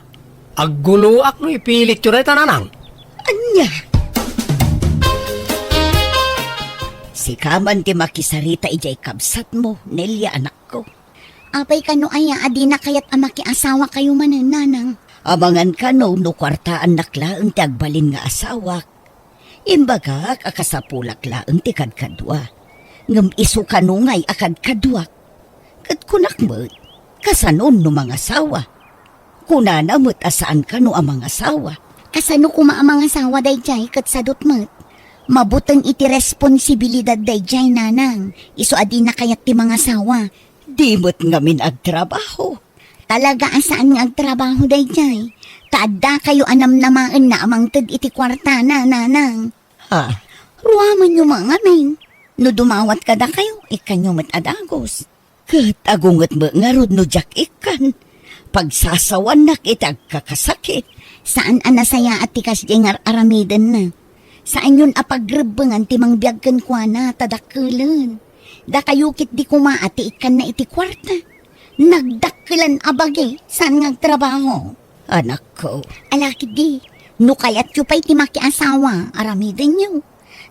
Agguloak no ipilityo dayta, Nanang. Ania? Sika man ti makisarita idiay kabsatmo, Nelia, anakko. Apay kano aya a dina kayat a makiasawakayo manen, Nanang? Amangan kano no kuartaannak laeng ti agbalin nga asawak. Imbagak a kasapulak laeng ti kadkadua. Ngem isu kano ngay a kadkaduak. Ket kunak met, kasanon no mangasawa? Kunana met a saan kano a mangasawa. Kasano koma a mangasawa daydiay ket sadut met? Mabuteng iti responsibilidad daydiay, Nanang, isu a dina kayat ti mangasawa. Di met ngamin agtrabaho. Talaga a saan nga agtrabaho daydiay. Ta addakayo a namnamaenna a mangted iti kuartana, nanang. Ha? Ruamenyo met ngamin. No dumawat kadakayo, ikkanyo met a dagus. Ket agunget met ngarud no diak ikkan. Pagsasawannak iti agkakasakit. Saan a nasayaat ti kasdiay nga ar-aramidenna. Saanyon a pagrebbengan ti mangbiag kenkuana ta dakkelen. Dakayo ketdi koma a ti ikkanna iti kuarta. Nagdakkelan a bagi, saan nga agtrabaho. Anakko. Ala ketdi, no kayatyo pay ti makiasawa, aramidenyo.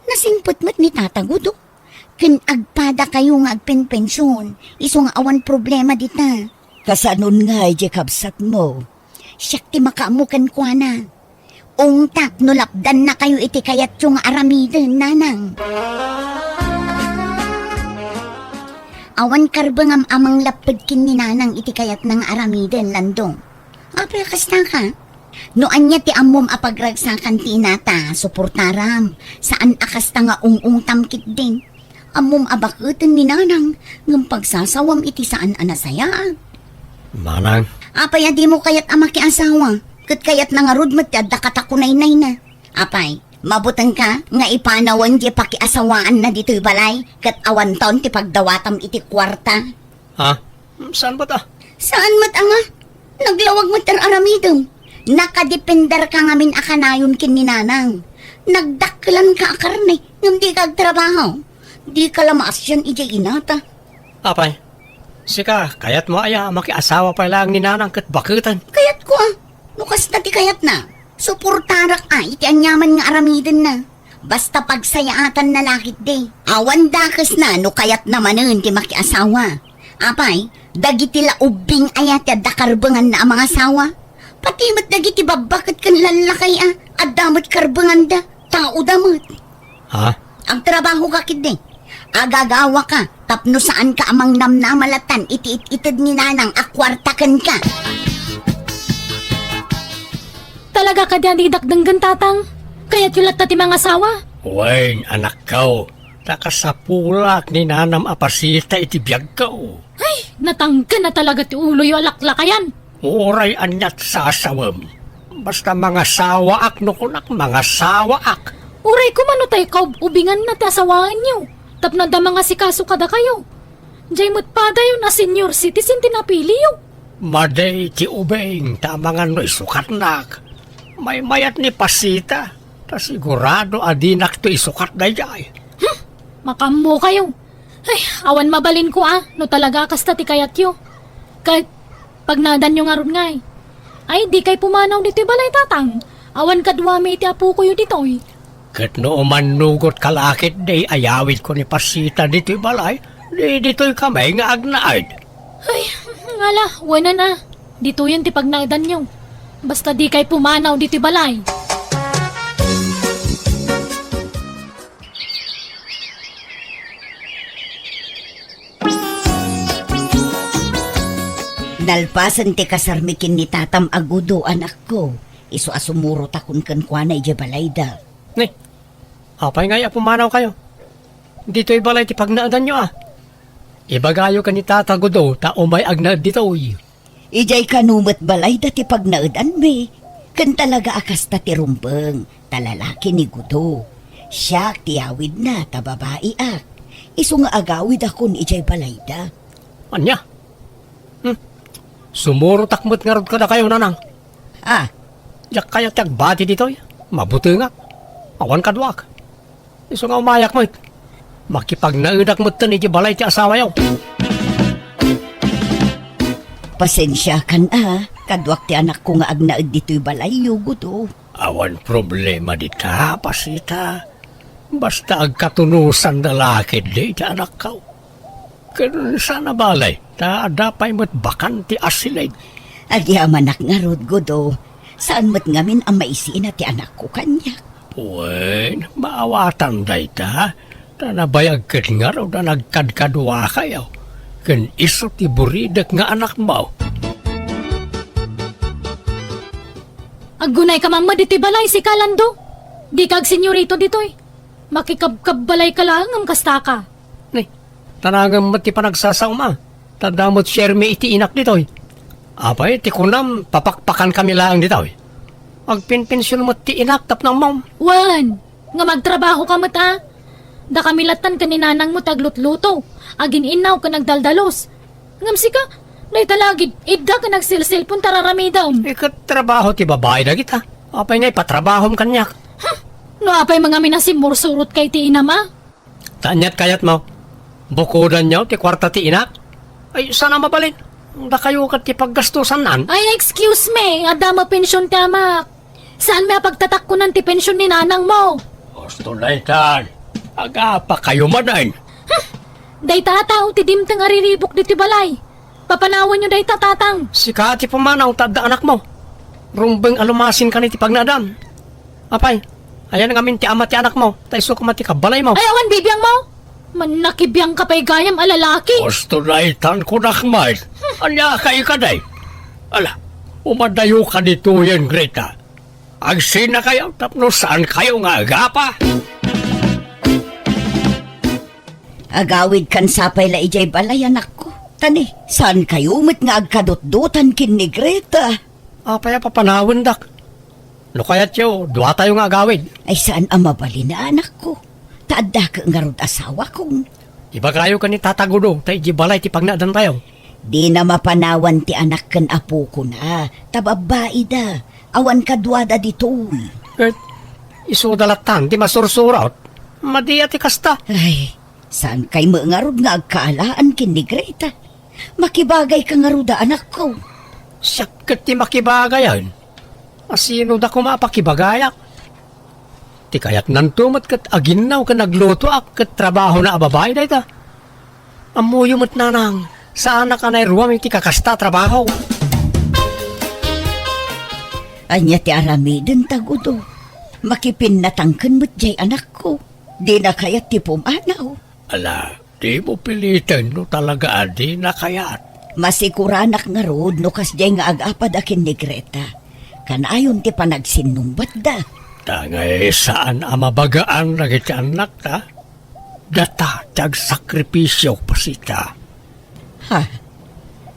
Nasingpet met ni Tata Gudo. Ken agpadakayo nga agpenpension, isu nga awan problema dita. Kasanon ngay diay kabsatmo? Siak ti makaammo kenkuana. Ungtak no lapdannakayo iti kayatyo nga aramiden, nanang. Awan karbengam a manglapped ken ni nanang iti kayatna nga aramiden, Lando. Apay a kasta ka? No ania ti ammom a pagragsakan ti inata, suportaram. Saan a kasta nga ung-ungtam ketdin. Ammom a baketen ni nanang ngem pagsasawam iti saan a nasayaat. Manang. Apay a dimo kayat a makiasawa? Ket kayatna ngarud met ti adda katakunaynayna. Apay, mabutengka nga ipanawen diay pakiasawaanna ditoy balay ket awanton ti pagdawatam iti kuarta? Ha? Saan met a? Saan met a nga? Naglawag met ti ar-aramidem. Nakadependerka ngamin a kanayon ken ni nanang. Nagdakkelanka a karne, ngem dika agtrabaho. Dika la maasian idiay inata. Apay, sika, kayatmo aya a makiasawa pay laeng ni nanang ket baketen? Kayatko a. No kasta ti kayatna, suportarak a iti aniaman nga aramidenna. Basta pagsayaatanna la ketdi. Awan dakesna no kayatna manen ti makiasawa. Apay, dagiti la ubbing aya ti adda karbenganna a mangasawa? Pati met dagiti babba ket ken lallakay a adda met karbenganda, taoda met. Ha? Agtrabahoka ketdi. Agagawaka tapno saanka a mangnamnama latan iti it-ited ni nanang a kuarta kenka. Talaga kadi a didak denggen, Tatang? Kayatyo latta ti mangasawa? Wen, anakko, ta kasapulak ni nanam a pasita iti biagko. Ay, natangken a talaga ti uloyo a laklakayan. Uray aniat sasawem. Basta mangasawaak no kunak, mangasawaak. Uray koma no tay kaub-ubinganna ti asawaenyo, tapno adda mangasikaso kadakayo. Diay met padayon a senior citizen ti napiliyo. Madi ti ubing ta amangan no isukatnak. Maymayat ni Pasita, ta sigurado a dinakto isukat daydiay. Hmm, makaammokayo. Ay, awan mabalinko a, no talaga a kasta ti kayatyo. Ket, pagnaedanyo ngarud ngay. Ay, dikay pumanaw ditoy balay, Tatang. Awan kaduami iti apokoyo ditoy. Ket no umannugotka la ketdi a yawidko ni Pasita ditoy balay, di ditoy kami nga agnaed. Ay, ngala, wenen a. Ditoyen ti pagnaedanyo. Basta dikay pumanaw ditoy balay. Nalpasen ti kasarmi ken ni tatam a Gudo, anakko, isu a sumurotakon kenkuana idiay balayda. Ni, apay ngay a pumanawkayo? Ditoy balay ti pagnaedanyo a. Ibagayo ken ni Tata Gudo ta umay agnaed ditoy. Idiay kano met balayda ti pagnaedanmi, ken talaga a kasta ti rumbeng, ta lalaki ni Gudo. Siak ti awidna ta babaiak. Isu nga agawidakon idiay balayda. Ania? Hmm. Sumurotak met ngarud kadakayo, nanang. Ah. Diak kayat ti agbati ditoy. Mabutengak. Awan kaduak. Isu nga umayak met. Makipagnaedak metten iti balay ti asawayo. Pasensiakan a, kaduak ti anakko nga agnaed ditoy balayyo, Gudo. Awan problema dita, Pasita. Basta agkatunosan da la ketdi ti anakko. Ken saan a balay, ta adda pay met bakante a silid. Agyamanak ngarud, Gudo. Saan met ngamin a maisina ti anakko kaniak. Wen, maawatan dayta, ta nabayag ket ngarud a nagkadkaduakayo, ken isu ti buridek nga anakmo. Aggunayka man met ditoy balay, sika, Lando. Dika agsenyorito ditoy. Makikabkabbalayka laeng ngem kastaka. Ni, tanangem met ti panagsasaom a, ta adda met shermi iti inak ditoy. Apay, ti kunam, papakpakankami laeng ditoy. Agpenpension met ti inak tapno ammom. Wen, nga magtrabaho ka met a. Dakami lattan ken ni nanangmo ti aglutluto, agin-innaw ken agdaldalus. Ngem sika, dayta la agid-idda ken agselselpon ti ar-aramidem. Iket trabaho ti babai dagita. Apay nga ipatrabahom kaniak? Huh! No apay mangamin a simmursurot ka iti inam a? Ta aniat kayatmo? Bukodanyo ti kuarta ti inak? Ay, saan a mabalin? Dakayo ket ti paggastosannan. Ay, excuse me, adda mapension ti amak. Saanmi a pagtatakkonan ti pension ni nanangmo? Husto daytan. Agapakayo manen. Huh! Dayta a tao ti dimteng a riribuk ditoy balay. Papanawanyo dayta, tatang. Sika ti pumanaw ta adda anakmo. Rumbeng a lumasinkan iti pagnaedam. Apay, ayan ngamin ti ama ti anakmo, ta isu koma ti kabbalaymo. Ay, awan bibiangmo? Mannakibiang ka pay gayam a lalaki. Husto daytan kunak met. Ania kay kadi? Ala, umadayo ka ditoyen, Greta. Agsinakayo tapno saankayo nga agapa. Agawidkan sapay la idiay balay, anakko. Ta ni, saankayo met nga agkadutdotan ken ni Greta. Apay a papanawendak? No kayatyo, duatayo nga agawid. Ay, saan a mabalin a, anakko. Ta adda ket ngarud asawakon. Ibagayo ken ni Tata Gudo ta idiay balay ti pagnaedantayo. Dina mapanawan ti anak ken apokona, ta babbaida. Awan kaduada ditoy. Ket isuda lattan ti masursurot. Madi a ti kasta. Ay, saankay met ngarud nga agkaalaan ken ni Greta? Makibagayka ngarud a, anakko. Siak ket ti makibagayan. Asinoda koma a pakibagayak? Ti kayatnanto met ket aginnaw ken aglutoak ket trabahona a babai dayta. Ammoyo met, nanang, saanak a nairuam iti kakasta a trabaho. Ania ti aramidenta, Gudo? Makipinnatangken met diay anakko. Dina kayat ti pumanaw. Ala, dimo piliten no talaga a dina kayat. Masikuranak ngarud no kasdiay nga agapad a ken ni Greta. Kanayon ti panagsinnungbatda. Ta ngay saan a mabagaan dagiti annakta. Data ti agsakripisio, Pasita. Ha?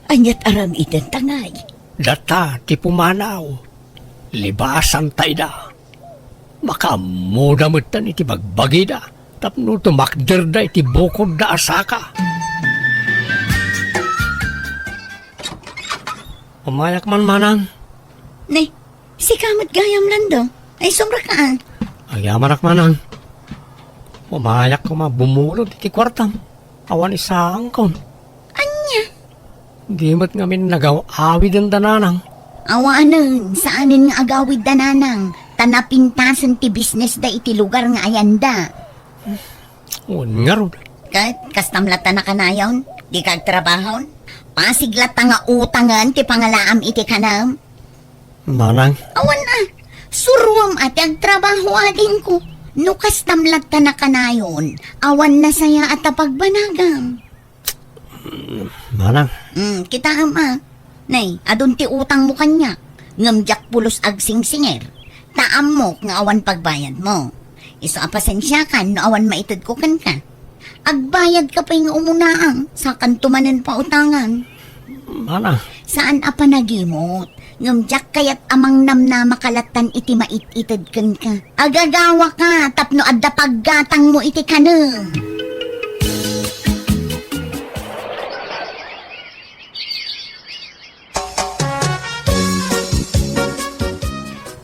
Aniat aramidenta ngay? Data ti pumanaw. Libasanta ida. Makaammoda metten iti bagbagida tapno tumakderda iti bukodda a saka. Umayak man, manang. Ne, sika met gayam, Lando. Ay, sumrek ka, ah. Agyamanak, manang. Umayak koma bumulod iti kuartam. Awan isaangkon. Ania? Di met ngamin nagaw-awiden da nanang. Awanen, saanen nga agawid da nanang. Ta napintasen ti business da iti lugar nga ayanda. Wen ngarud. Ket, kastam latta nakanayon? Di ka agtrabahon? Pasig latta nga utangen ti pangalaam iti kanam? Manang. Awan a. Suruam a ti agtrabaho, adingko. No kastam latta nakanayon, awan nasayaat a pagbanagam. Manang. Hmm, kitaem a. Nay, adun ti utangmo kaniak. Ngem diak pulos agsingsingir. Ta ammok nga awan pagbayadmo. Isu a pasensiakan no awan maitedko kenka. Agbayadka pay nga umunaam, sakanto manen pautangan. Manang. Saan a panagimot. Ngem diak kayat a mangnamnama ka lattan iti mait-ited kenka. Agagawaka tapno adda paggatangmo iti kanem.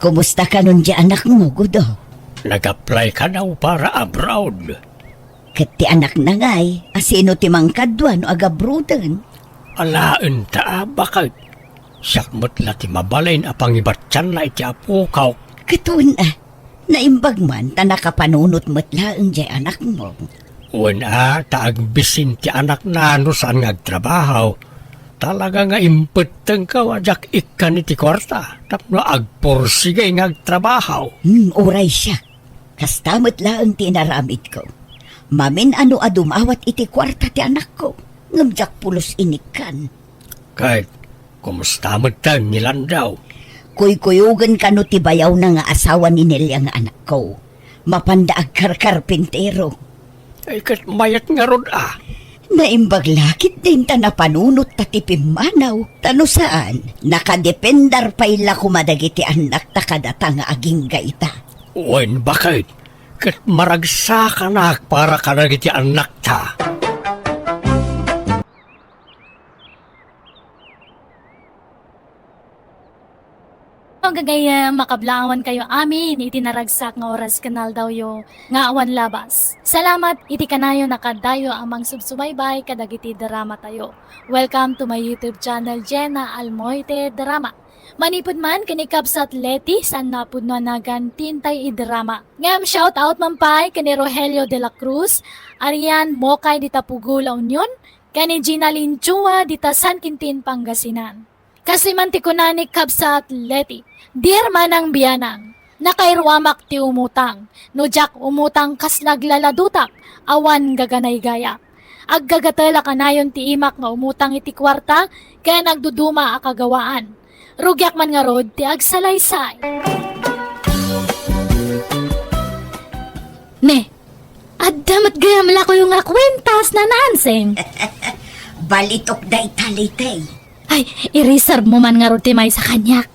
Kumusta kanon diay anakmo, Gudo? Nag-apply kano para abroad. Ket ti anakna ngay, asino ti mangkadua no agabroaden? Alaenta a, baket. Siak met la ti mabalin a pangibatianna iti apokok. Ket wen a, naimbag man ta nakapanunot met laeng diay anakmo. Wen a, ta agbisin ti anakna no saan nga agtrabaho. Talaga nga impettengko a diak ikkan iti kuarta tapno agpursigay nga agtrabaho. Hmm, uray siak. Kasta met laeng ti inaramidko. Mamin-ano a dumawat iti kuarta ti anakko, ngem diak pulos inikkan. Ket kumusta metten ni Landaw? Kuykuyogen kano ti bayawna nga asawa ni Nelia nga anakko. Mapanda agkarkarpintero. Ay, ket mayat ngarud a. Naimbag la ketdin ta napanunot ta ti pimmanaw, ta no saan, nakadependar pay la koma dagiti annakta kadata nga agingga ita. Wen, baket, ket maragsakanak para kadagiti annakta. Gagayyem, makablaankayo amin iti naragsak nga oras ken aldawyo nga awan labas. Salamat iti kanayon a kaaddayo a mangsubsubaybay kadagiti dramatayo. Welcome to my YouTube channel, Jenna Almoite Drama. Manipud man ken ni Kabsat Leti, saan a pudno a nagan ti intay idrama. Ngem shout out man pay ken ni Rogelio de la Cruz, Arian Mokay dita Pugo, La Union, ken ni Gina Linchua dita San Quintin, Pangasinan. Kas man ti kuna ni Kabsat Leti, "Dear Manang Bianang, nakairuamak ti umutang. No diak umutang, kasla aglaladutak, awan gaganaygayak. Aggagatel a kanayon ti imak nga umutang iti kuarta ken agduduma a kagawaan. Rugiak man ngarud ti agsalaysay." Ne, adda met gayam la kayo nga kuentas, Nana Ansing. Balitok dayta, Leti. Ay, i-reserve mo man ngarud ti maysa kaniak.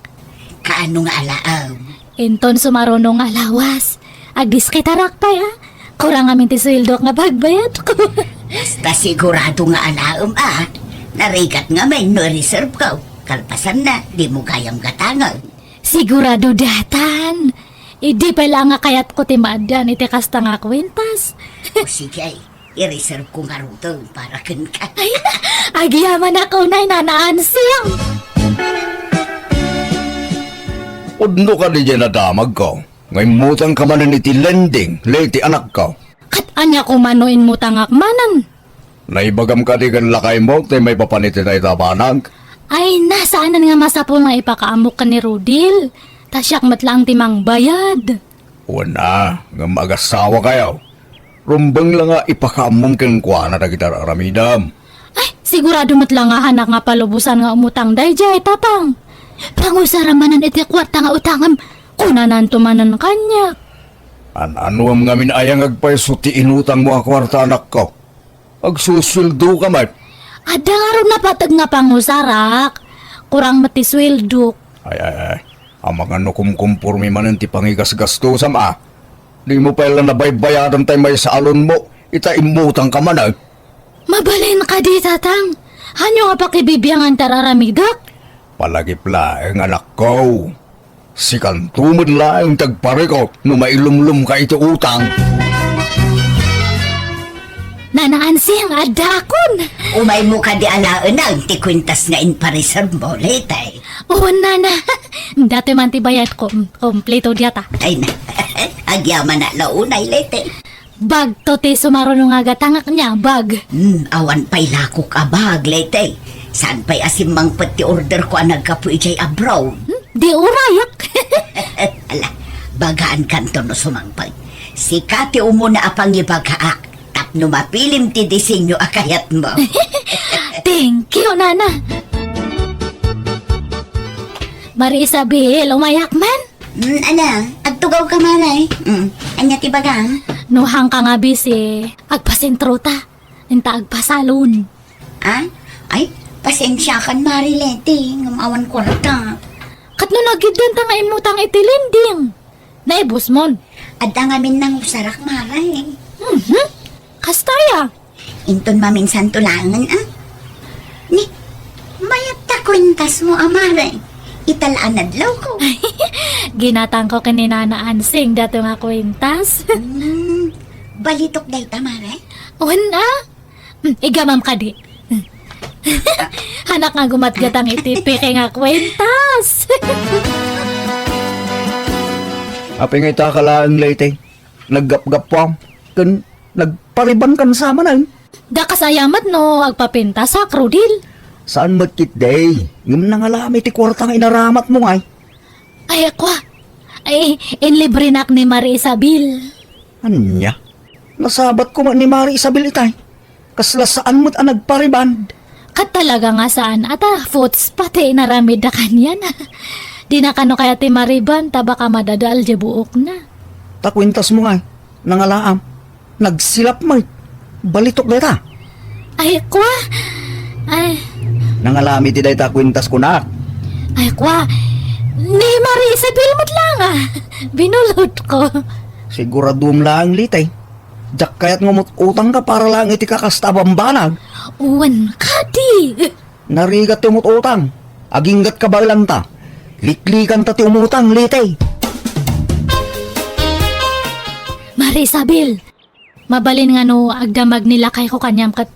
Kaano nga alaem? Inton sumaruno nga lawas, agdiskitarak pay, a. Kurang amin ti sueldok nga pagbayadko. Basta sigurado nga alaem, a. Narigat ngamin no i-reserve ko. Kalpasanna, dimo gayam gatangen. Sigurado daytan. Idi pay la nga kayatko ti maaddan iti kasta nga kuentas. O sige, i-reserve ko ngaruden para kenka. Ay, agyamanak unay, Nana Ansing. Pudno kadi diay nadamagko nga immutangka manen iti lending, Leti, anakko? Ket ania koma no immutangak manen? Naibagam kadi ken lakaymo ti maipapan iti dayta a banag? Ay, na, saanen nga masapul nga ipakaammok ken ni Rodil, ta siak met laeng ti mangbayad. Wen a, ngem agasawakayo. Rumbeng la nga ipakaammom kenkuana dagiti ar-aramidem. Ay, sigurado met la nga hanak nga palubosan nga umutang daydiay, Tatang. Pangusara manen iti kuarta nga utangem, kunananto manen kaniak. An-anuem ngamin aya nga agpayso ti inutangmo a kuarta, anakko? Agsusueldoka met. Adda ngarud napateg nga pangusarak. Kurang met ti sueldok. Ay, ay, ay. Amangan no kumkumpormi manen ti pangigasgastosam, a. Dimo pay la nabaybayadan tay maysa a loanmo, ita immutangka manen. Mabalin kadi, Tatang? Ania nga pakibibiangan ti ar-aramidek? Palagip laeng, anakko. Sikanto met laeng ti agparikut no mailumlomka iti utang. Nana Ansing, addaakon. Umaymo kadi alaengen ti kuentas nga inpareservemo, Leti? Wen, Nana. Datoy man ti bayadko. Mm, kompleto diata. Ay na. Agyamanak la unay, Leti. Bagto ti sumaruno nga gatangak nia, bag. Hmm, awan pay lakok a bag, Leti. Saan pay a simmangpet ti orderko a naggapu idiay abroad? Hmm, di urayak. Ala, bagaankanto no sumangpet. Sika ti umuna a pangibagaak tapno mapilim ti disenyo a kayatmo. Thank you, Nana. Mari Isabel, umayak man? Mm, ala, agtugawka, Mare. Mm, ania ti baga? No haanka nga busy, agpasentrota. Inta agpasalon. Ah? Ay, pasensiakan, Mare Leti, ngem awan kuarta. Ket no nagiddan ta nga immutang iti lending, naibusmon? Adda ngamin nangusarak, Mare. Mhm. Kasta aya? Inton maminsanto laengen, a? Ni, mayat ta kuentasmo a, Mare. Ita la a nadlawko. Ginatangko ken ni Nana Ansing dato nga kuentas. Hmm, balitok dayta, Mare? Wen a? Hmm, igamam kadi. Hanak nga gumatgatang iti peke nga kuentas. Apay nga ita ka laeng, Leti? Naggapgappuam ken nagparibankan sa manen. Da kas aya met no agpapintasak, Rodil? Saan met ketdi, ngem nangalaam iti kuarta nga inaramatmo ngay. Ay, kua. Ay, inlibrenak ni Mari Isabel. Ania? Nasabatko met ni Mari Isabel itay. Kasla saan met a nagpariband. Ket talaga nga saan, ata, foots pati inaramidda kaniana. Dina kano kayat ti mariband, ta baka madadael diay buokna. Ta kuentasmo ngay, nangalaam, nagsilap met. Balitok dayta. Ay, kwa? Ay. Nangalami ti dayta kuentas kunak. Ay, kwa? Ni Marie Isabel met la nga. Binulod ko. Siguraduem laeng, Lite. Diak kayat nga umut-utangka para laeng iti kakasta a bambanag. Wen kadi. Narigat ti umut-utang. Aginggat kabaelanta. Liklikanta ti umutang, Lite. Marie Isabel, mabalin nga no agdamag ni lakayko kaniam ket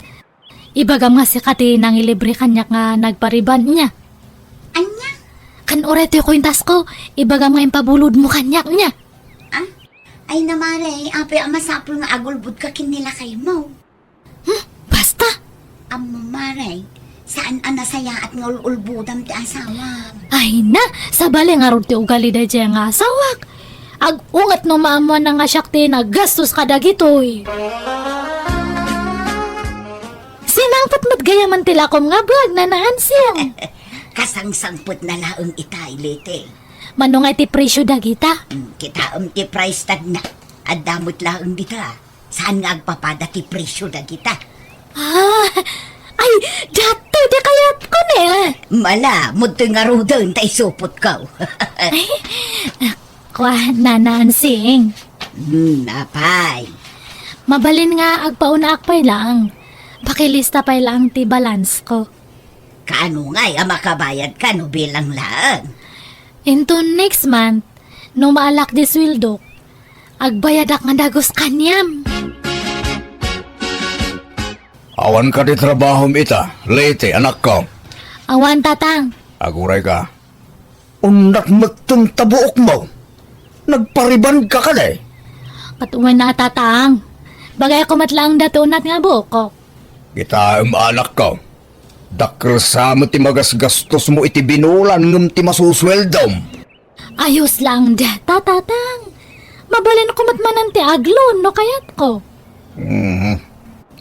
ibagam nga sika ti nangilibre kaniak nga nagpariban, ania? Ania? Kan uray ti kuentasko, ibagam nga impabulodmo kaniak, ania? Ah? Ay na, Mare, apay a masapul nga agulbodka ken ni lakaymo? Hmm, basta. Ammo, Mare, saan a nasayaat nga ul-ulbodam ti asawam. Ay na, sabali ngarud ti ugali daydiay nga asawak. Ag-unget no maammoanna nga siak ti naggastos kadagitoy. Sinangpet met gayamen ti lakom nga bag, Nana Ansing. Kasangsangpetna laeng itay, Lite. Mano nga ti presyo dagita? Hmm, kitaem ti price tagna. Adda met laeng dita. Saan nga agpapada ti presyo dagita? Ah, ay, datoy ti kayatko ne. Mala, mudtoy ngaruden ta isupotko. Ay, kwa, Nana Ansing. Hmm, apay. Mabalin nga agpaunaak pay laeng. Pakilista pay laeng ti balance ko. Kaano ngay a makabayadka no bilang laeng? Into next month, no maalak di sueldok, agbayadak nga dagus kaniam. Awan kadi trabahom ita, Lite, anakko? Awan, Tatang. Aguray ka. Unat metten ta buokmo. Nagpariban ka kadi? Ket wen a, Tatang. Bagayko met laeng datoy unat nga buokko. Kitaem, anakko. Dakkel sa met ti magasgastosmo iti binulan ngem ti masusueldom. Ayos laeng dayta, Tatang. Mabalinko met manen ti agloan no kayatko. Mhm.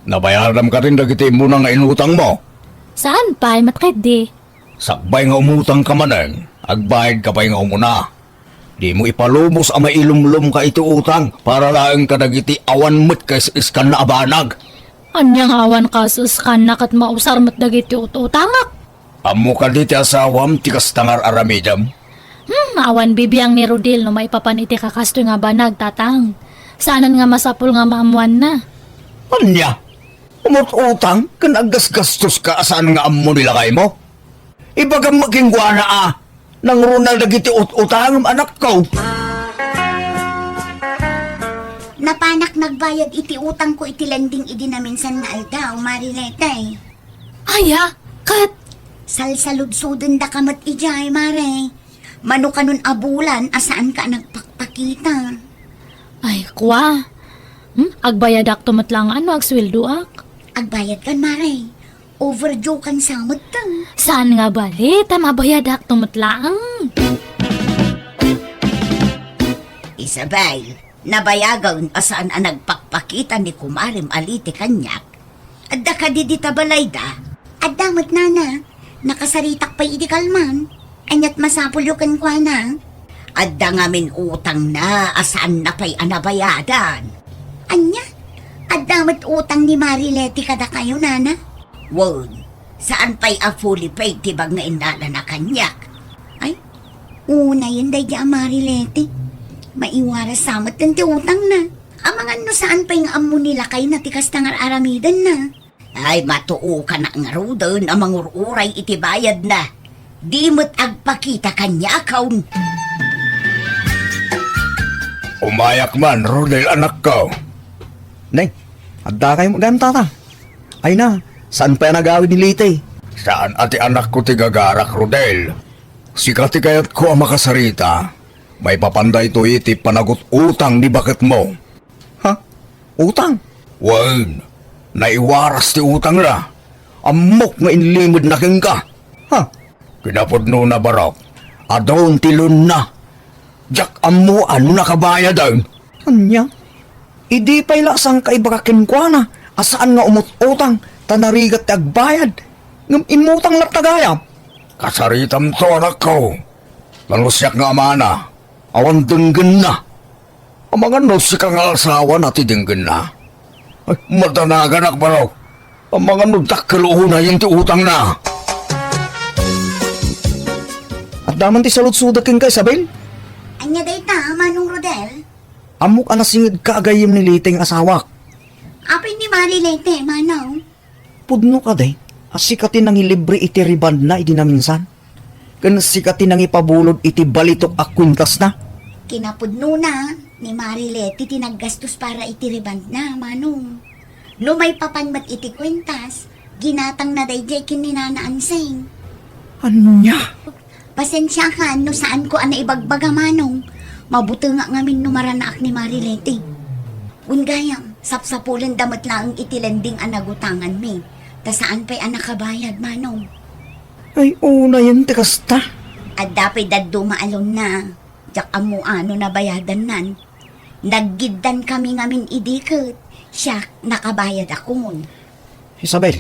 Nabayadam kadin dagiti immuna nga inutangmo? Saan pay, met ketdi. Sakbay nga umutangka manen, agbayadka pay nga umuna. Dimo ipalubos a mailumlomka iti utang para laeng kadagiti awan met kaisiskanna a banag. Ania nga awan kaisiskanna ket mausar met dagiti ut-utangak? Ammo kadi ti asawam ti kasta nga ar-aramidem? Hmm, awan bibiang ni Rodel no maipapan iti kakastoy nga banag, Tatang. Saanen nga masapul nga maammoanna. Ania? Umut-utang ken aggasgastoska a saan nga ammo ni lakaymo? Ibagam met kenkuana a nangruna dagiti ut-utangem, anakko. Napanak nagbayad iti utangko iti lending idi naminsan nga aldaw, Mare Lete. Aya, ket? Salsaludsodendaka met idiay, Mare. Mano kanon a bulan a saanka a nagpakpakita. Ay, kwa. Hmm? Agbayadakto met laeng no agsueldoak. Agbayadkan, Mare. Overdue kan sa metten. Saan nga bali ta mabayadakto met laeng? Isabel, nabayagen a saan a nagpakpakita ni kumarem a Lite kaniak. Adda kadi dita balayda? Adda met, Nana. Nakasaritak pay idi kalman. Ania't masapulyo kenkuana? Adda ngamin utangna a saanna pay a nabayadan. Ania? Adda met utang ni Mare Lete kadakayo, Nana? Wen, saan pay a fully paid ti bag nga innalana kaniak. Ay, unayen daydi a Mare Lete. Maiwaras sa metten ti utangna. Amangan no saan pay nga ammo ni lakayna ti kasta nga ar-aramidenna. Ay, matuokanak ngaruden a mangur-uray iti bayadna. Di met agpakita kaniakon. Umayak man, Rodel, anakko. Nay, addakayo met gayam, Tata. Ay na, saan pay a nagawid ni Lite? Saan a ti anakko ti gagarak, Rodel. Sika ti kayatko a makasarita. Maipapan daytoy iti panagut-utang ni baketmo. Ha? Utang? Wen, naiwaras ti utangna. Ammok nga inlimedna kenka. Ha? Kinapudnona, Barok, adun ti loanna. Diak ammo a no nakabayaden. Ania? Idi pay la sangka ibaga kenkuana a saan nga umut-utang ta narigat ti agbayad, ngem immutang latta gayam. Kasaritamto, anakko. Nano siak nga amana, awan denggenna. Amangan no sika nga asawana ti denggenna. Ay, madanaganak, Barok. Amangan no dakkel unayen ti utangna. Adda man ti saludsodek kenka, Isabel? Ania dayta, Manong Rodel? Ammok a nasingedka a gayyem ni Lite nga asawak. Apay ni Mari Lete, Manong? Pudno kadi a sika ti nangilibre iti rebondna idi naminsan? Ken sika ti nangipabulod iti balitok a kuentasna? Kinapudnona, ni Mari Lete ti naggastos para iti rebondna, Manong. No maipapan met iti kuentas, ginatangna daydiay ken ni Nana Ansing. Ania? Pasensiakan no saanko a naibagbaga, Manong. Mabutengak ngamin no maranaak ni Mari Lete. Wen gayam, sapsapulenda met laeng iti lending a nagutanganmi. Ta saan pay a nakabayad, Manong. Ay, unayen ti kasta. Adda pay dadduma a loan-na. Diak ammo a no nabayadannan. Naggiddankami ngamin idi ket siak nakabayadakon. Isabel,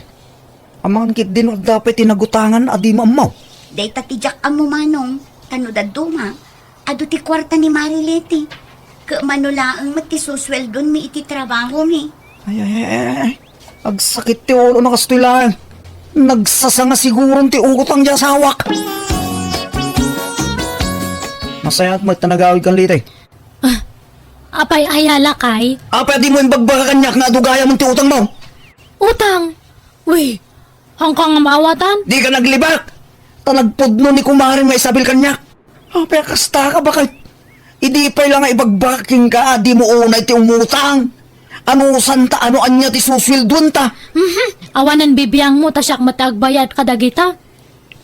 amangan ketdi no adda pay ti nagutangan a dimo ammo. Dayta ti diak ammo, Manong, ta no dadduma, adu ti kuarta ni Mari Lete. Ket mano laeng met ti susueldomi iti trabahomi. Ay, ay, ay, ay, ay. Agsakit ti ulona kastoy laeng. Nagsasanga siguron ti utang ti asawak. Nasayaat met ta nagawidkan, Lite. Ah, apay, aya lakay? Apay a dimo imbagbaga kaniak nga adu gayam ti utangmo? Utang? Uy, haanka nga maawatan? Dika naglibak! Ta nagpudno ni kumarem nga Isabel kaniak. Apay a kasta ka, baket? Idi pay la nga ibagbagak kenka a dimo unay ti umutang. Anusanta, ano ania ti susueldoenta? Mhm. Awanen bibiangmo ta siak met ti agbayad kadagita.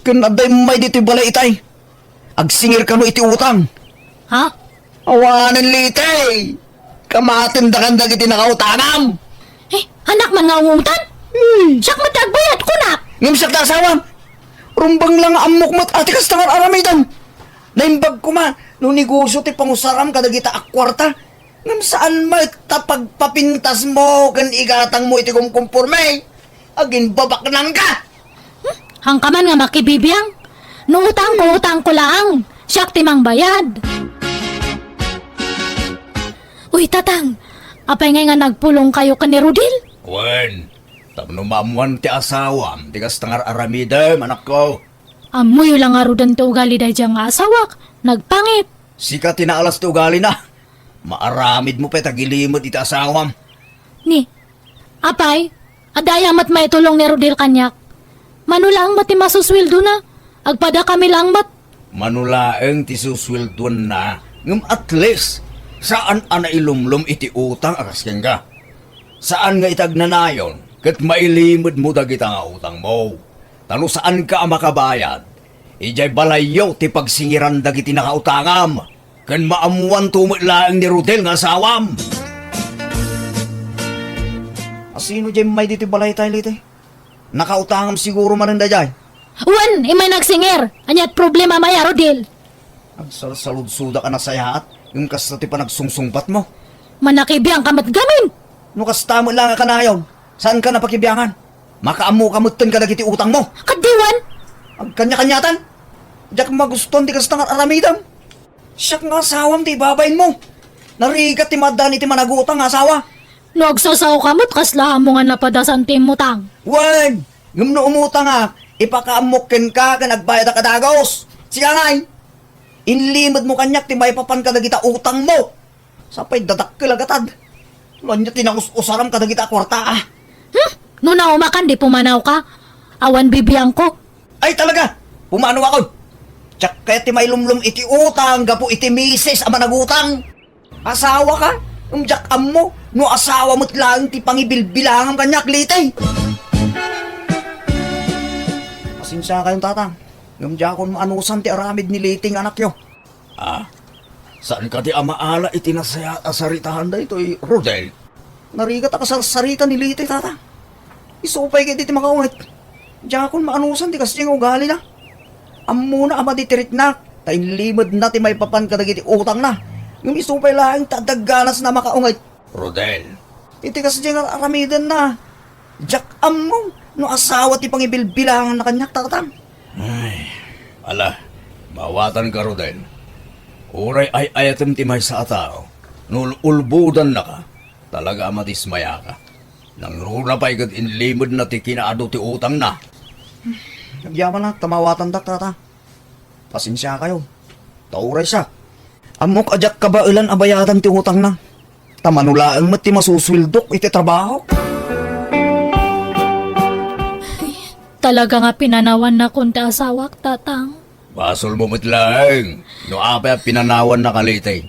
Ken adda immay ditoy balay itay. Agsingir kano iti utang. Ha? Awanen, Lite! Kamatendakan dagiti nakautangam! Eh, anak man nga ungutan? Hmm. Siak met ti agbayad, kunak! Ngem siak ti asawam. Rumbeng la nga ammok met a ti kasta nga ar-aramidem. Naimbag koma no negosio ti pangusaram kadagita a kuarta. Ngem saan met ta pagpapintasmo ken igatangmo iti kumkumporme. Aginbabaknangka! Hmm? Haanka man nga makibibiang? No utangko, utangko laeng. Siak ti mangbayad. Uy, Tatang, apay ngay nga nagpulongkayo ken ni Rodel? Wen, tapno maammoan ti asawam ti kasta nga ar-aramidem, anakko. Ammoyo la ngaruden ti ugali daydiay nga asawak, nagpangit. Sika ti naalas ti ugalina. Maaramidmo pay ta gilimed iti asawam. Ni, apay, adda aya met maitulong ni Rodel kaniak? Mano laeng met ti masusueldona? Agpadakami laeng met. Mano laeng ti susueldoanna, ngem at least, saan a nailumlom iti utang a kas kenka. Saan nga iti agnanayon ket mailimedmo dagita nga utangmo. Ta no saanka a makabayad, idiay balayyo ti pagsingiran dagiti nakautangam, ken maammoanto met laeng ni Rodel nga asawam. A sino diay immay ditoy balay tayo, Lite? Nakautangam siguro manen daydiay. Wen, immay nagsingir. Ania ti problema, Maya Rodel? Agsalsaludsodak a nasayaat, ngem kasta ti panagsungsungbatmo. Manakibiangka met gamin! No kasta met la nga kanayon, saanka napakibiangan? Makaammoka metten kadagiti utangmo. Ket diwan? Agkaniakaniatan? Diak magustuan ti kasta nga ar-aramidem. Siak nga asawam ti ibabainmo. Narigat ti maaddaan iti managutang nga asawa. No agsasaoka met, kasla ammo nga napadasan ti immutang. Wen, ngem no umutangak, ipakaammok kenka ken agbayadak a dagus. Sika ngay, inlimedmo kaniak ti maipapan kadagita utangmo. Sapay dadakkel a gatad. Ania ti nangus-usaram kadagita a kuarta, a? Hmm? No naumakan, di pumanawka? Awan bibiangko. Ay, talaga! Pumanawakon! Diak kayat ti mailumlom iti utang gapu iti misis a managutang. Asawaka? Ngem diak ammo no asawa met laeng ti pangibilbilangam kaniak, Lite. Pasensiakayon, Tatang. Ngem diakon maanusan ti aramid ni Lite nga anakyo. Ah, saan kadi a maala iti nasayaat a saritaan daytoy, Rodel? Narigat a kasarsarita ni Lite, Tata. Isu pay ket iti makaunget. Diakon maanusan ti kasdiay nga ugalina. Ammona a madi ti riknak, ta inlimedna ti maipapan kadagiti utangna. Ngem isu pay laeng ta adda ganasna a makaunget. Rodel. Iti kasdiay nga ar-aramidenna, diak ammo no asawa ti pangibilbilanganna kaniak, Tatang. Ay, ala, maawatanka, Rodel. Uray ay-ayatem ti maysa a tao, no ul-, ulbodannaka, talaga a madismayaka. Nangruna pay ket inlimedna ti kinaadu ti utangna. Agyamanak ta maawatandak, Tata. Pasensiakayo. Ta uray siak. Ammok a diak kabaelan a bayadan ti utangna. Ta mano laeng met ti masusueldok iti trabahok. Talaga nga pinanawannakon ti asawak, Tatang. Basolmo met laeng no apay a pinanawannaka, Liti.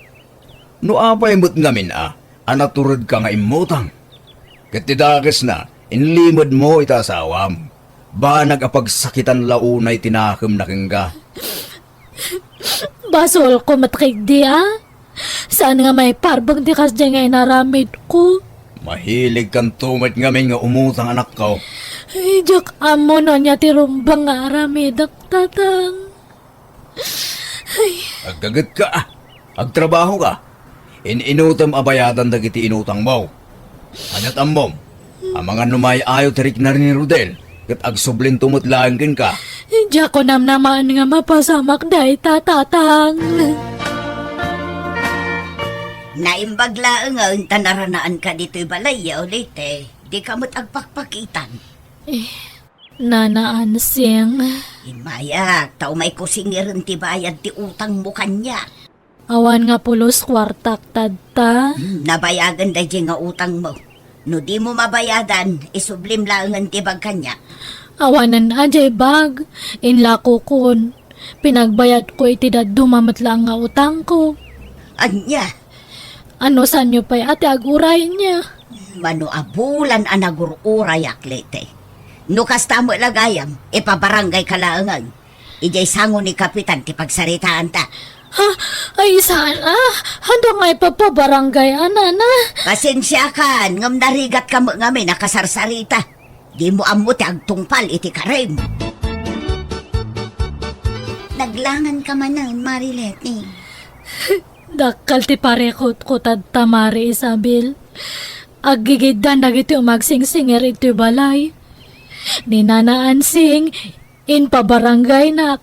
No apay met ngamin a, a naturedka nga immutang. Ket ti dakesna, inlimedmo iti asawam. Banag a pagsakitan la unay ti nakemna kenka. Basolko met ketdi a. Saan nga maiparbeng ti kasdiay nga inaramidko? Mahiligkanto met ngamin nga umutang, anakko. Ay, diak ammo no ania ti rumbeng nga aramidek, Tatang. Ay. Aggagetka, agtrabahoka. In-inutem a bayadan dagiti inutangmo. Ania't ammom? Amangan no maay-ayo ti rikna ni Rodel, ket agsublinto met laeng kenka. Diak namnamaen nga mapasamak dayta, Tatang. Naimbag laengen ta naranaanka ditoy balay, ya, Liti. Dika met agpakpakitan. Eh, Nana Ansing. Immayak, ta umayko singirem ti bayad ti utangmo kaniak. Awan nga pulos kuartak tadta. Hmm, nabayagen daydiay nga utangmo. No dimo mabayadan, isublim laengen ti bag kaniak. Awanen a diay bag, inlakokon. Pinagbayadko iti dadduma met laeng nga utangko. Ania? Ano sanyo pay a ti agurayna? Mano a bulan a nagur-urayak, Liti. No kasta met la gayam, ipabarangayka laengen. Idiay sango ni Kapitan ti pagsaritaanta. Ha? Ay, saan a? Haandak nga ipapabarangay a, Nana. Pasensiakan, ngem narigatka met ngamin a kasarsarita. Dimo ammo ti agtungpal iti karim. Naglanganka manen, Mare Leti. Dakkel ti parikutko tadta, Mare Isabel. Aggigiddan dagiti umagsingsingir iti balay. Ni Nana Ansing, impabarangaynak.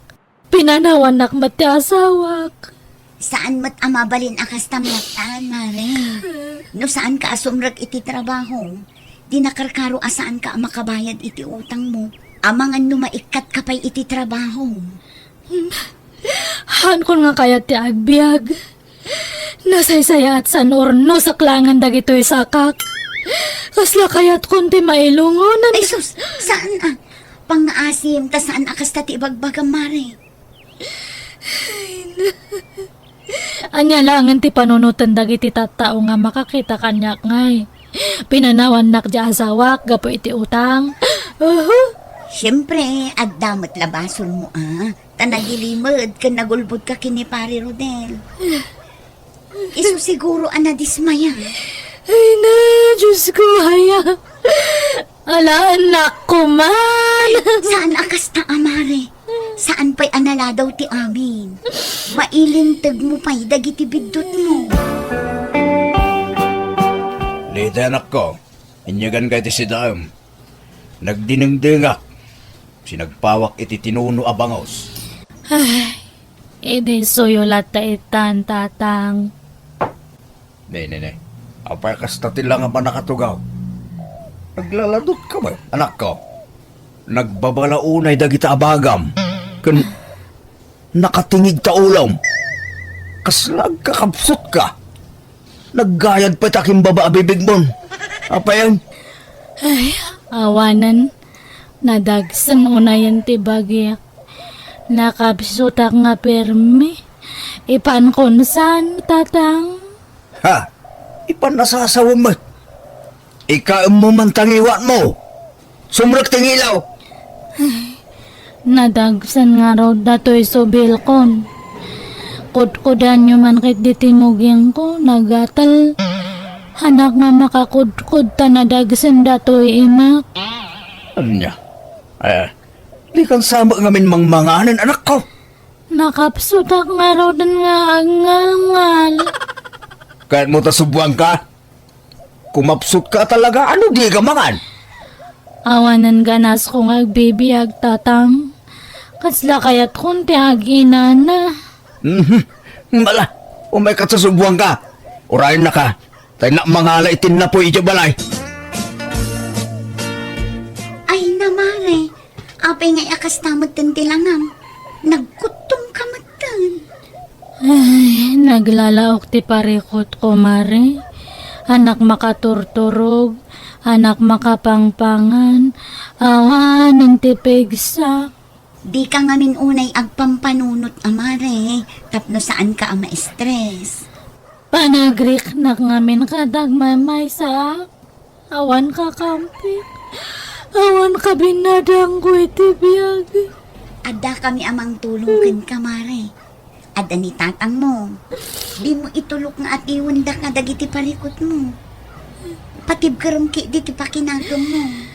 Pinanawannak met ti asawak. Saan met a mabalin a kasta met, Mare. No saanka a sumrek iti trabaho, di nakarkaro a saanka a makabayad iti utangmo. Amangan no maikkatka pay iti trabaho. Haankon nga kayat ti agbiag. Nasaysayaat san urno saklangan dagitoy sakak. Kasla kayatkon ti mailungon. Ay, sus, saan a? Pangngaasim, ta saan a kasta ti ibagbagam, Mare. Ania laengen ti panunoten dagiti tattao nga makakita kaniak ngay? Pinanawannak ti asawak gapu iti utang. Uhu. Siempre, adda met la basolmo a. Ta nagilimed ken nagulbodka ken ni Pare Rodel. Isu siguro a nadismaya. Ay na, Diyos ko, aya. Ala, anak ko man. Saan a kasta a, Mare? Saan pay a naladaw ti amin? Mailinteg mo pay dagiti biddutmo. Dita, anak ko, inyagan ka iti sidaem. Nagdinengdengak. Sinagpawak iti tinuno a bangus. Ay, idi suyo latta itan, Tatang. Ne, ne, ne. Apay kasta ti langam a nakatugaw? Naglaladutka met, anakko? Nagbabala unay dagita a bagam. Ken nakatingig ta ulom. Kasla agkakabsutka. Naggayad pay ta kimbaba a bibigmon. Apayen? Ay, awanen. Nadagsen unayen ti bagik. Nakabsutak nga permi. Ipankon san, Tatang? Ha? Ipan nasasawem met. Ikaemmo man ta ngiwatmo. Sumrek ti ngilaw. Nadagsen ngarud datoy subilkon. Kudkudanyo man ketdi ti mugingko, nagatel. Anak nga makakudkod ta nadagsen datoy imak. Ania? Eh, di kan sa met ngamin mangmanganen, anakko? Nakapsutak ngaruden nga agngalngal. Kayatmo ta subuanka? Kumapsutka talaga, ano di ka mangan? Awanen ganasko nga agbibiag, Tatang. Kasla kayatkon ti aginana. Mhm. Bala, umayka ta subuanka. Urayennaka. Tay na mangala iti napoy iti balay. Mare, apay ngay a kasta metten ti langam? Nagkuttom ka metten. Ay, naglalaok ti parikutko, Mare. Anak makaturturog, anak makapangpangan, awanen ti pigsa. Dika ngamin unay agpampanunot a, Mare, tapno saanka a ma-stress. Panagriknak ngamin ket agmaymaysaak. Awan kakampik. Awan kabinnadangko iti biag. Addakami a mangtulong kenka, Mare. Adda ni tatangmo. Dimo itulok nga atiwendaka dagiti parikutmo. Patibkerem ketdi ti pakinakemmo.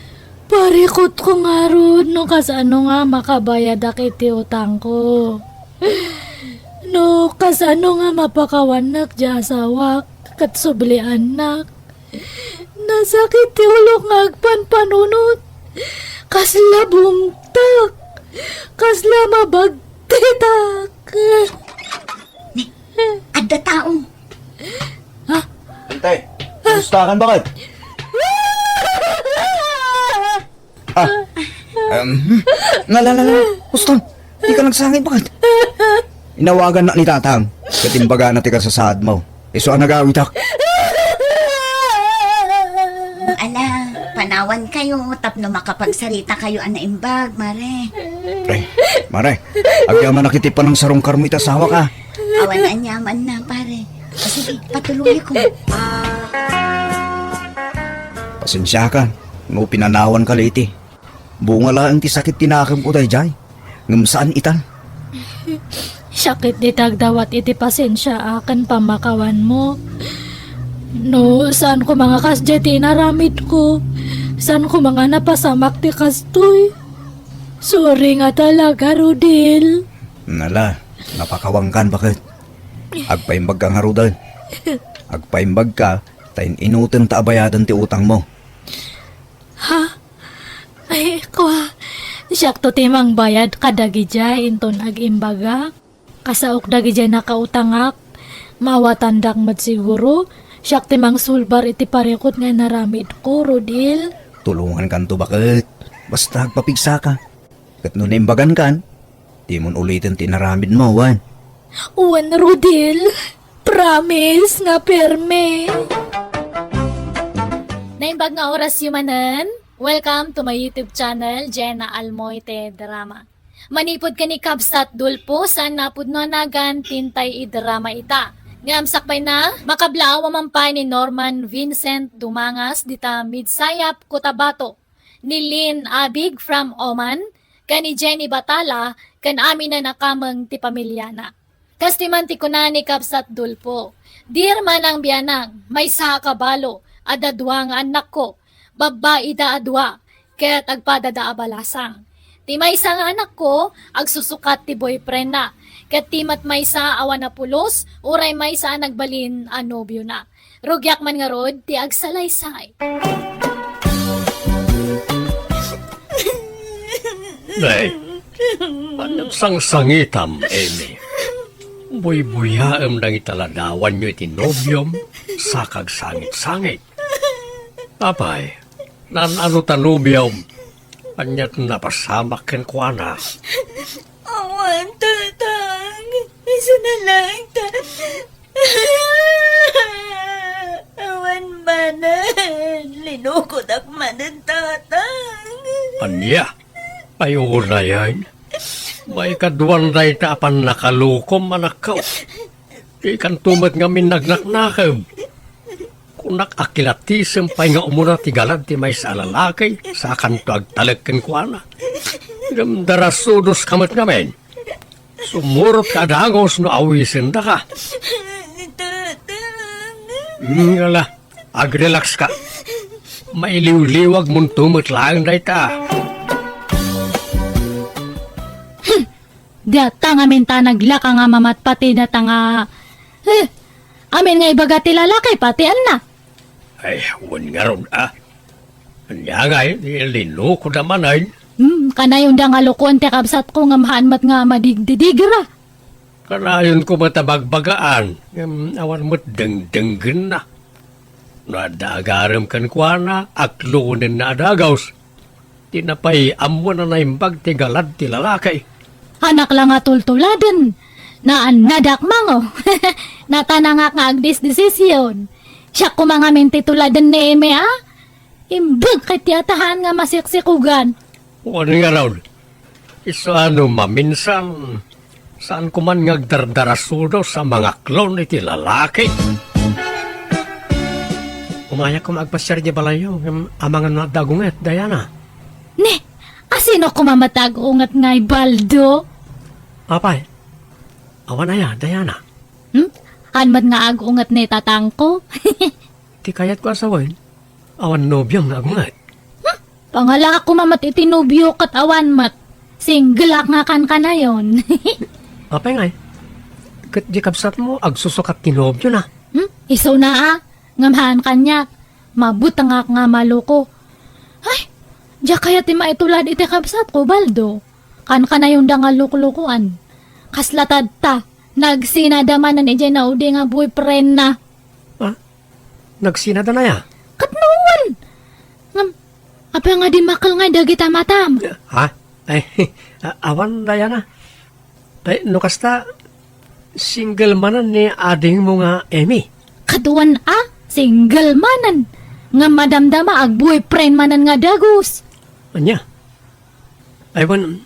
Parikutko ngarud no kasano nga makabayadak iti utangko. No kasano nga mapakawannak ti asawak ket subliannak. Nasakit ti ulok nga agpanpanunot. Kasla bungtak. Kasla mabagtitak. Ni, adda tao. Ha? Antay, kumusta kan baket? Ah, um, hmm. Nala, nala, Uston, di ka nagsangit, baket? Inawagan na ni Tatang, ket imbagana ti kasasaad mo. Isu a nagawitak. Ala, panawan kayo tapno makapagsarita kayo a naimbag, Mare. Ay, Mare, agyamanak iti panangsarungkarmo iti asawak. Awan aniamanna, Pare. O sige, patulongyo ko. Pasensiakan no pinanawanka la iti. Bunga laeng ti sakit ti nakemko daydiay, ngem saan itan. Siak ketdi ti agdawat iti pasensiaak ken pammakawanmo. No, saan koma nga kasdiay ti inaramidko. Saan koma nga napasamak ti kastoy. Sorry nga talaga, Rodel. Nala, napakawankan, baket. Agpaimbagka ngaruden. Agpaimbagka ta in-inutenta a bayaden ti utangmo. Ha? Ay, kua, siakto ti mangbayad kadagidiay inton ag-imbagak. Kasaok dagidiay nakautangak. Maawatandak met siguro. Siak ti mangsulbar iti parikut nga inaramidko, Rodel. Tulongankanto, baket. Basta agpapigsaka. Ket no naimbagankan, dimon uliten ti inaramidmo, wen? Wen, Rodel. Promise nga permi. Naimbag nga orasyo manen. Welcome to my YouTube channel, Jenna Almoite Drama. Manipud ken ni Kabsat Dulpo, saan napudno a nagan ti intay idrama ita. Ngem sakbayna, makablaaw a mampay ni Norman Vincent Dumangas dita Midsayap, Cotabato, ni Lynn Abig from Oman, ken ni Jenny Batala, ken aminen a kameng ti pamiliana. Kas ti man ti kuna ni Kabsat Dulpo, "Dear Manang Bianang, maysa a kabalo, adda dua nga annakko, babbai da a dua, ket agpadada a balasang. Ti maysa nga anakko, agsusukat ti boyfriendna, ket ti met maysa awan a pulos, uray maysa a nagbalin a nobiona. Rugiak man ngarud ti agsalaysay." Nay, ania ti sangsangitam, Amy? Buybuyaem dagiti ladawanyo iti nobiom, sa kagsangit-sangit. Apay, naan-ano ta nobiom? Ania ti napasamak kenkuana? Awan, Tatang. Isu na lang ta. Awan manen. Linukodak manen, Tatang. Ania? Ay, unayen. Maikaduan dayta a pannakalukom, anakko. Dikanto met ngamin nagnaknakeb. Kunak a kilatisem pay nga umuna ti galad ti maysa a lalaki, sakanto agtalek kenkuana. Ngem darasudoska met ngamin. Sumurotka a dagus no awisendaka. Tatang. Hmm, ala, agrelakska. Mailiwliwagmonto met laeng dayta. Hmm. Data ngamin ta naglaka nga mamatpati data nga, eh, amin nga ibaga ti lalaki, pati anna. Ay, wen ngarud, a. Ania ngay, linukoda manen? Hmm, kanayon da nga lukoen ti kabsatko ngem haan met nga madigdidigra. Kanayonko met a bagbagaan, ngem awan met dengdenggenna. No adda agarem kenkuana, aklonenna a dagus. Di na pay ammo a naimbag ti galad ti lalaki. Anak la nga tultuladen. Naannadak mango. Natanangak nga agdisdisisyon. Siak koma ngamin ti tuladen ni Eme, a? Imbag ket ti atahan nga masiksikugan. Wen ngarud, isu a no maminsan, saan ko man nga agdardarasudos a mangaklon iti lalaki. Umayak koma agpasiar idiay balayyo, ngem amangan no adda agunget, Diana. Ne, asino koma met agunget nga Baldo? Apay, awan aya, Diana? Hmm? Haan met nga agunget ni tatangko. Ti kayatko a sawen, awan nobiom nga agunget. Hmm? Pangalaak koma met iti nobio ket awan met. Single ak nga kankanayon. Apay ngay? Ket di kabsatmo, agsusukat ti nobiona. Hmm? Isuna a, ngem haan kaniak. Mabutengak nga maloko. Ay, diak kayat ti maitulad iti kabsatko, Baldo. Kankanayonda nga loklokoan. Kasla tatta, nagsinada manen idiay naudi nga boyfriendna. Ha? Nagsinada na ya? Ket no wen! Ngem, apay nga dimmakkel ngay dagita matam? Ha? Ay, a-, awan, Diana. Ay, no kasta, single manen ni adingmo nga Emi? Ket wen a, single manen. Ngem madamdama, agboyfriend manen nga dagus. Ania? Ay, wen,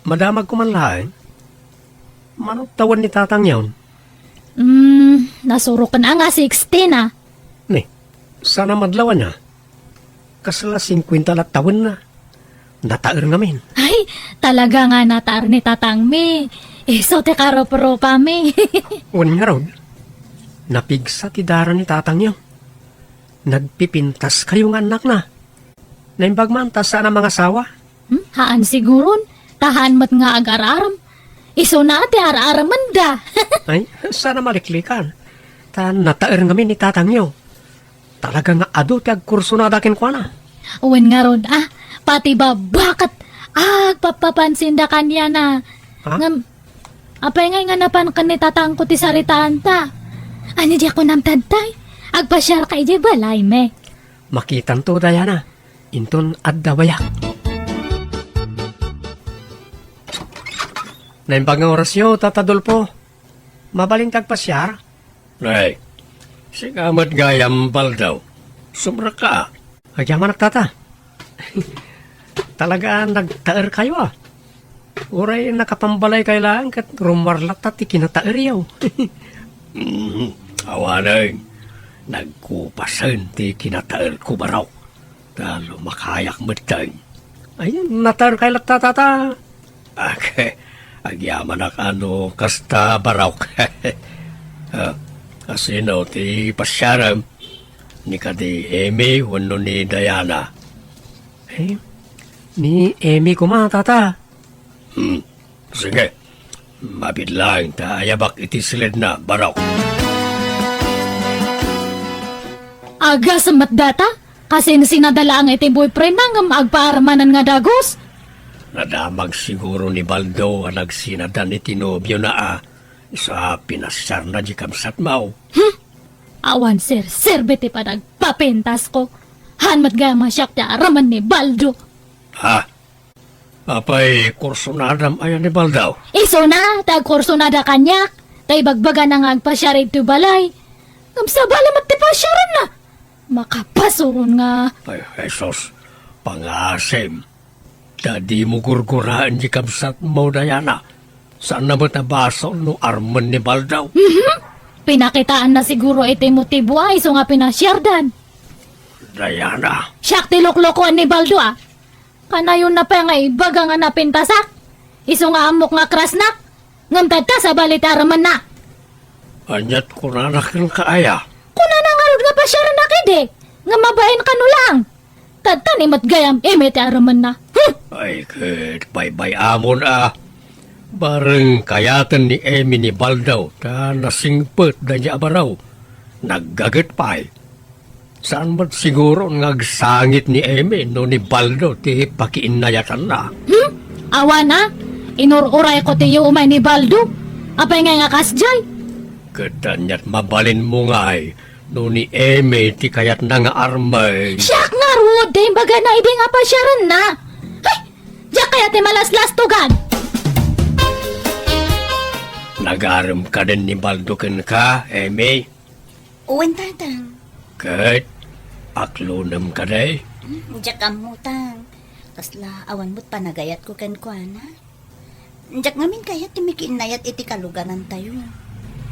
madamagko man laeng. Mano tawen ni tatangyon? Hmm, nasuroken a nga sixteen a. Ni, saan a madlaw ania? Kasla singkuenta la tawenna. Nataer ngamin. Ay, talaga nga nataer ni tatangmi. Isu ti karuprupami. Wen ngarud, napigsa ti dara ni tatangyo. Nagpipintaskayo nga annakna. Naimbag man ta saan a mangasawa. Hmm? Haan siguron. Ta haan met nga agar-arem. Isuna ti ar-aremenda. Ay, saan a maliklikan. Ta nataer ngamin ni tatangyo. Talaga nga adu ti agkursonada kenkuana. Wen ngarud, a, pati babba ket agpappapansinda kaniana. Ha? Ngem, apay ngay nga napan ken ni tatangko ti saritaanta? Ania diak kunam tattay? Agpasiarka idiay balaymi. Makitanto, Diana. Inton adda bayak. Naimbag nga orasyo, Tata Dolfo. Mabalinka agpasiar? Nay, sika met gayam, Baldo. Sumrekka. Agyamanak, Tata. Talaga nagtaerkayo, a. Uray nakapambalaykayo laeng ket rummuar latta ti kinataeryo. Mhm. Awanen, nagkupasen ti kinataerko, barok. Ta lumakayak metten. Ay, nataerkayo latta, Tata. Ag-, agyamanak a no kasta, barok. A, asino ti pasiarem? Ni kadi Emi wenno ni Diana? Eh, ni Emi koma, Tata. Hmm, sige. Mabiit laeng ta ayabak iti siledna, barok. Agasem met dayta? Kasinsinada laeng iti boyfriendna ngem agpaarmanen nga dagus? Nadamag siguro ni Baldo a nagsinadan iti nobiona a, isu a pinasiarna diay kabsatmo. Hmm? Awan serserbi ti panagpapintasko. Haan met gayam a siak ti aremen ni Baldo. Ha? Apay, kursonadam aya ni Baldo? Isuna, ta agkursonada kaniak, ta ibagbagana nga agpasiar iti balay. Ngem sabali met ti pasiaranna. Makapasuron nga. Ay, Jesus, pangaasim. Ta dimo gurguraen ti kabsatmo, Diana. Saanna met a basol no aremen ni Baldo. Mhm. Pinakitaanna siguro iti motibo a isu nga pinasiardan. Diana. Siak ti loklokoan ni Baldo, a. Kanayonna pay nga ibaga nga napintasak. Isu nga ammok nga krasnak. Ngem tatta, sabali ti aremenna. Aniat kunana kenka aya? Kunana ngarud nga pasiarennak idi. Ngem mabain kano laeng. Tatta ni met gayam Emi ti aremenna. Huh! Ay, ket baybay-amon a. Bareng kayaten ni Emi ni Baldo ta nasingpet daydi a baro. Naggaget pay. Saan met siguron nga agsangit ni Emi no ni Baldo ti pakiinnayatanna? Hmm? Awan a? Inur-urayko ti umay ni Baldo. Apay ngay nga kasdiay? Ket aniat mabalinmo ngay No ni Eme ti kayatna nga armen. Siak ngarud, dayta imbagana idi nga pasiarenna. Ay, diak kayat ti malaslastogan. Nagarem kaden ni Baldo kenka, Eme? Wen, Tatang. Ket aklonem kadi? Hmm, diak ammo, Tang. Kasla awan met panagayatko kenkuana. Diak ngamin kayat ti makiinnayat iti kalugarantayo.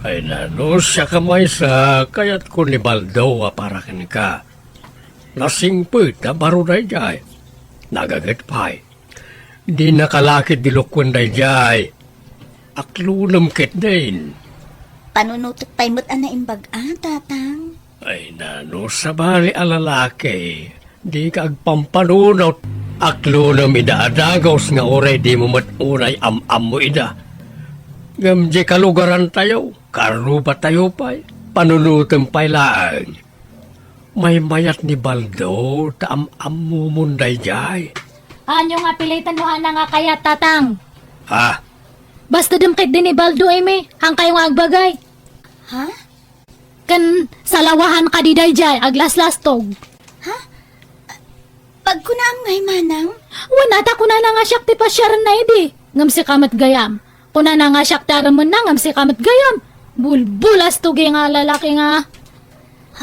Ay, nano, siak a maysa, kayatko ni Baldo a para kenka. Nasingpet a baro daydiay. Nagaget pay. Dinaka la ketdi lukuen daydiay. Aklonem ketdin. Panunotek pay met a naimbag-a, Tatang. Ay, nano, sabali a lalaki, dika agpampanunot. Aklonem ida a dagus nga uray dimo met unay am-ammo ida. Ngem di kalugarantayo, karrubatayo pay, panunotem pay laeng. Maymayat ni Baldo ta am-ammomon daydiay. Ania nga piliten no haanna nga kayat, Tatang? Ha? Basta dem ketdi ni Baldo, Eme, haankayo nga agbagay. Ha? Ken salawahan kadi daydiay, aglaslastog. Ha? Pagkunaam ngay, Manang? Wen, ta kunana nga siak ti pasiarenna idi. Ngem sika met gayam. Kunana nga siak ti aremenna, ngem sika met gayam. Bulbulastogi nga lalaki nga.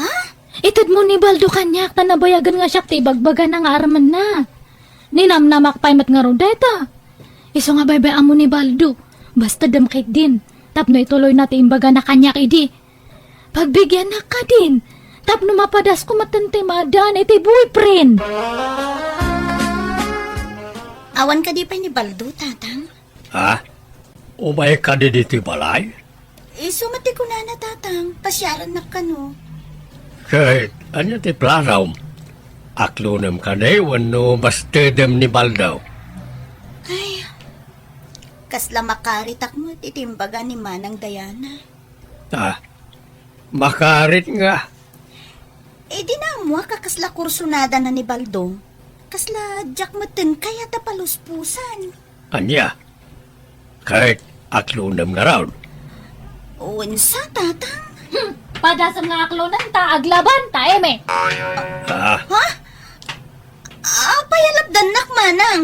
Ha? Itedmo ni Baldo kaniak ta nabayagen nga siak ti ibagbagana nga aremenna. Ninamnamak pay met ngarud dayta. Isu nga baybay-ammo ni Baldo. Basta dem ketdin. Tapno ituloyna ti imbagana kaniak idi. Pagbigiannak kadin, tapno mapadasko metten ti maaddaan iti boyfriend. Awan kadi pay ni Baldo, Tatang? Ha? Umay kadi ditoy balay? Isu met ti kunana, Tatang, pasiarannak kano. Ket ania ti planom? Aklonem kadi wenno bastedem ni Baldo? Ay, kasla makaritak met iti imbaga ni Manang Diana. Ah, makarit nga. Eh, di na ammoak a kasla kursunadana ni Baldo. Kasla diak metten kayat a paluspusan. Ania? Ket aklonem ngarud? Wensa, Tatang? Hmm, padasem nga aklonen ta aglaban ta, Eme. Ah. Ha? Apay a lapdannak, Manang?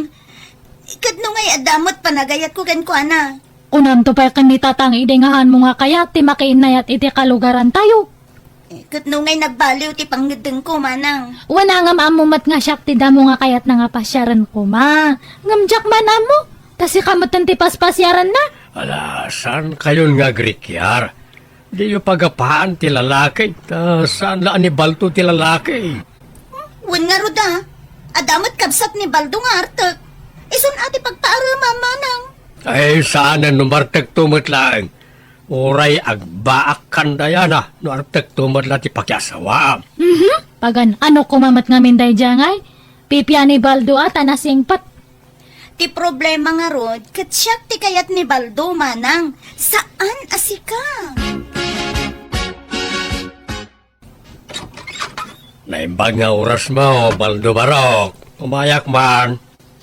Ket no ngay adda met panagayatko kenkuana? Kunamto pay ken ni Tatang idi nga haanmo nga kayat ti makiinnayat iti kalugarantayo. Eh, ket no ngay nagbaliw ti pangngeddengko, Manang? Wen, ngem ammo met nga siak ti damo nga kayatna nga pasiaren koma. Ngem diak man ammo, ta sika metten ti paspasiaranna. Ala, saankayon nga agrikiar. Diyo pagapaan ti lalaki, ta saan la a ni Baldo ti lalaki. Wen ngarud a, adda met kabsat ni Baldo nga artek. Isun a ti pagpaaremam, Manang. Ay, saanen no martekto met laeng. Uray agbaak kan Diana no artekto met la ti pakiasawaam. Mhm. Pagan-ano koma met ngamin daydiay ngay? Pipian ni Baldo a ta nasingpet. Ti problema ngarud, ket siak ti kayat ni Baldo, Manang. Saan a sika. Naimbag nga orasmo, Baldo Barok. Umayak man.